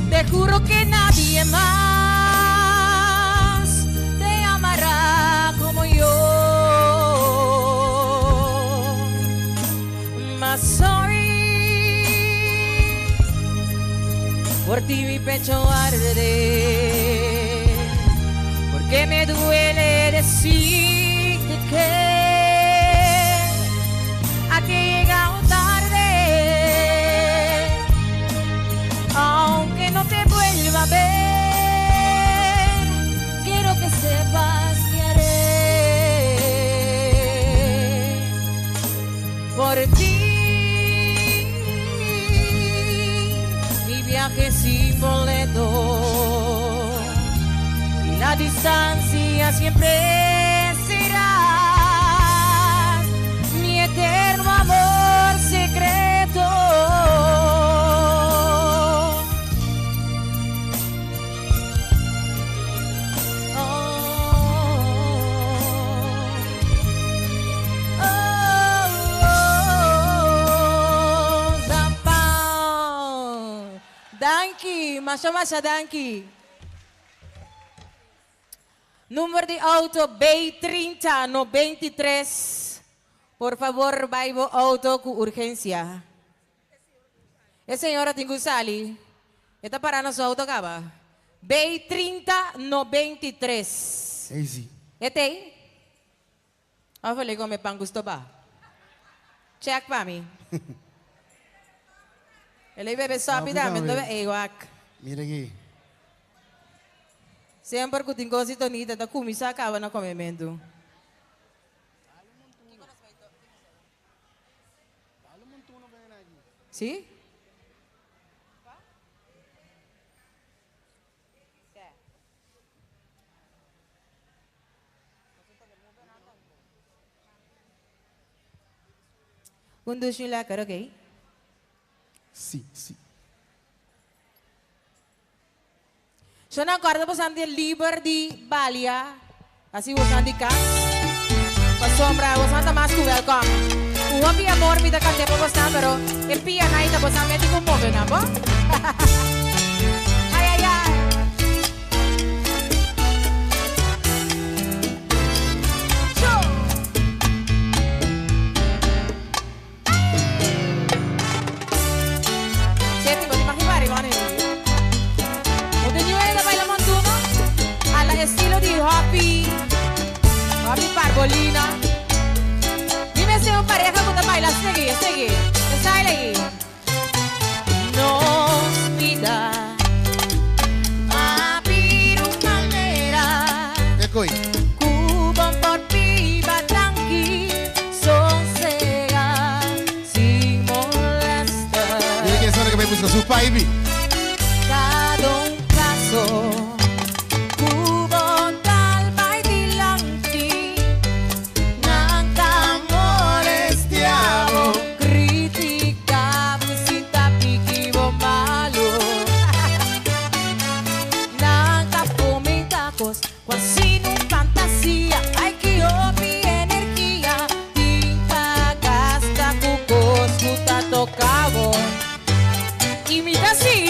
Te juro que nadie más te amará como yo. Mas hoy por ti mi pecho arde, porque me duele decirte que a ti he llegado tarde, aunque no te vuelva a ver, quiero que sepas que haré por ti mi viaje sin boleto y la distancia siempre será mi eterno amor secreto. Oh, oh, Zampao. Danki, masha masha danki. Number di auto B3093. Por favor, bay bo auto cu urgencia. E señora tin cu sali. E ta para na su auto caba. B3093. Easy. E t'ey? Of el a come pan gusto ba? Check pa mi. El a bebe sopi tambe, entonces ey wak. Mira aki. Semper cu tin cos di Tonita ta cuminsa caba na comemento. Si? Un dushi lekker, oké? Si, si. Shona corda bosan di liber di balia, así bosan di cas. Pasobra bosan ta mas cu welcome. Un hopi amor mi ta cante pa bosan, pero e pia nai ta bosan meti cu move nan, bo? Ay, ay, ay. Cho! Seti, bo tin mari mani. Bo tin niu hende baila montuno? A la estilo di Hopi, Hopi Parbolina. Mi mester un pareha ku ta baila sigui, sigui. E style ei. Nos bida a bira un manera. Ekoi. Ku bon por biba tranki, sosega, sin molester. Mira ken sona ku bai buska su paibi. Kada un paso ku bo tal bai dilanti, nan ta molestiabo, criticabo sin ta piki bo malo. Nan ta comenta cos cu asina un fantasia, ay ki hopi energia tin pa gasta cu cos cu ta tocabo. Y mi ta sigui.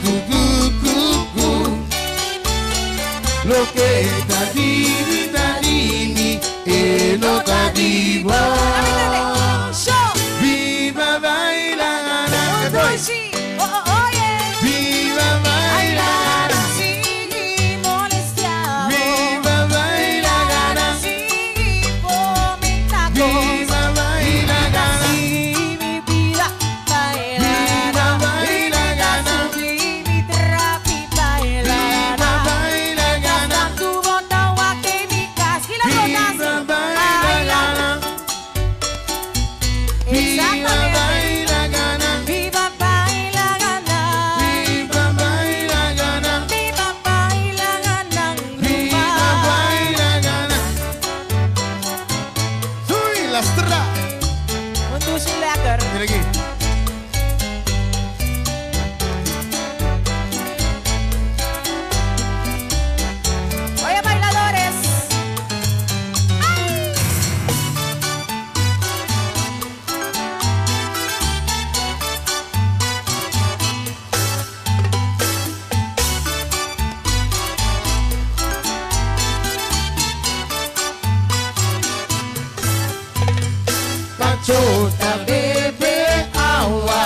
cu cu cu cu. Loke ta di mi ta di mi, e no ta di bo. Biba baila gana. Oh, oh, oh, yeah. Viva baila gana. Sigui molestiá. Viva baila gana. Sigui fomentá. Viva baila gana. Sigui mi bida baila. Viva baila gana. Sigui mi trapi baila. Viva baila gana. Tu bota que mi casa y la Viva baila gana. Viva Exactamente. baila gana. Viva baila gana. Viva baila gana. Viva baila gana. Viva baila gana. Sui la stra. Un douche lekker. Mira aquí. Oye, bailadores. Cachota bebe agua.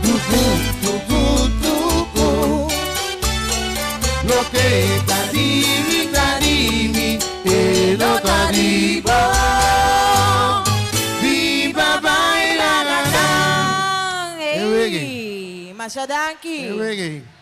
Tucu, tucu, tucu. Loke ta di mi, ta di mi, e no ta di bo. Viva baila gana. Hey, Masha danki. Hey, Wiggy.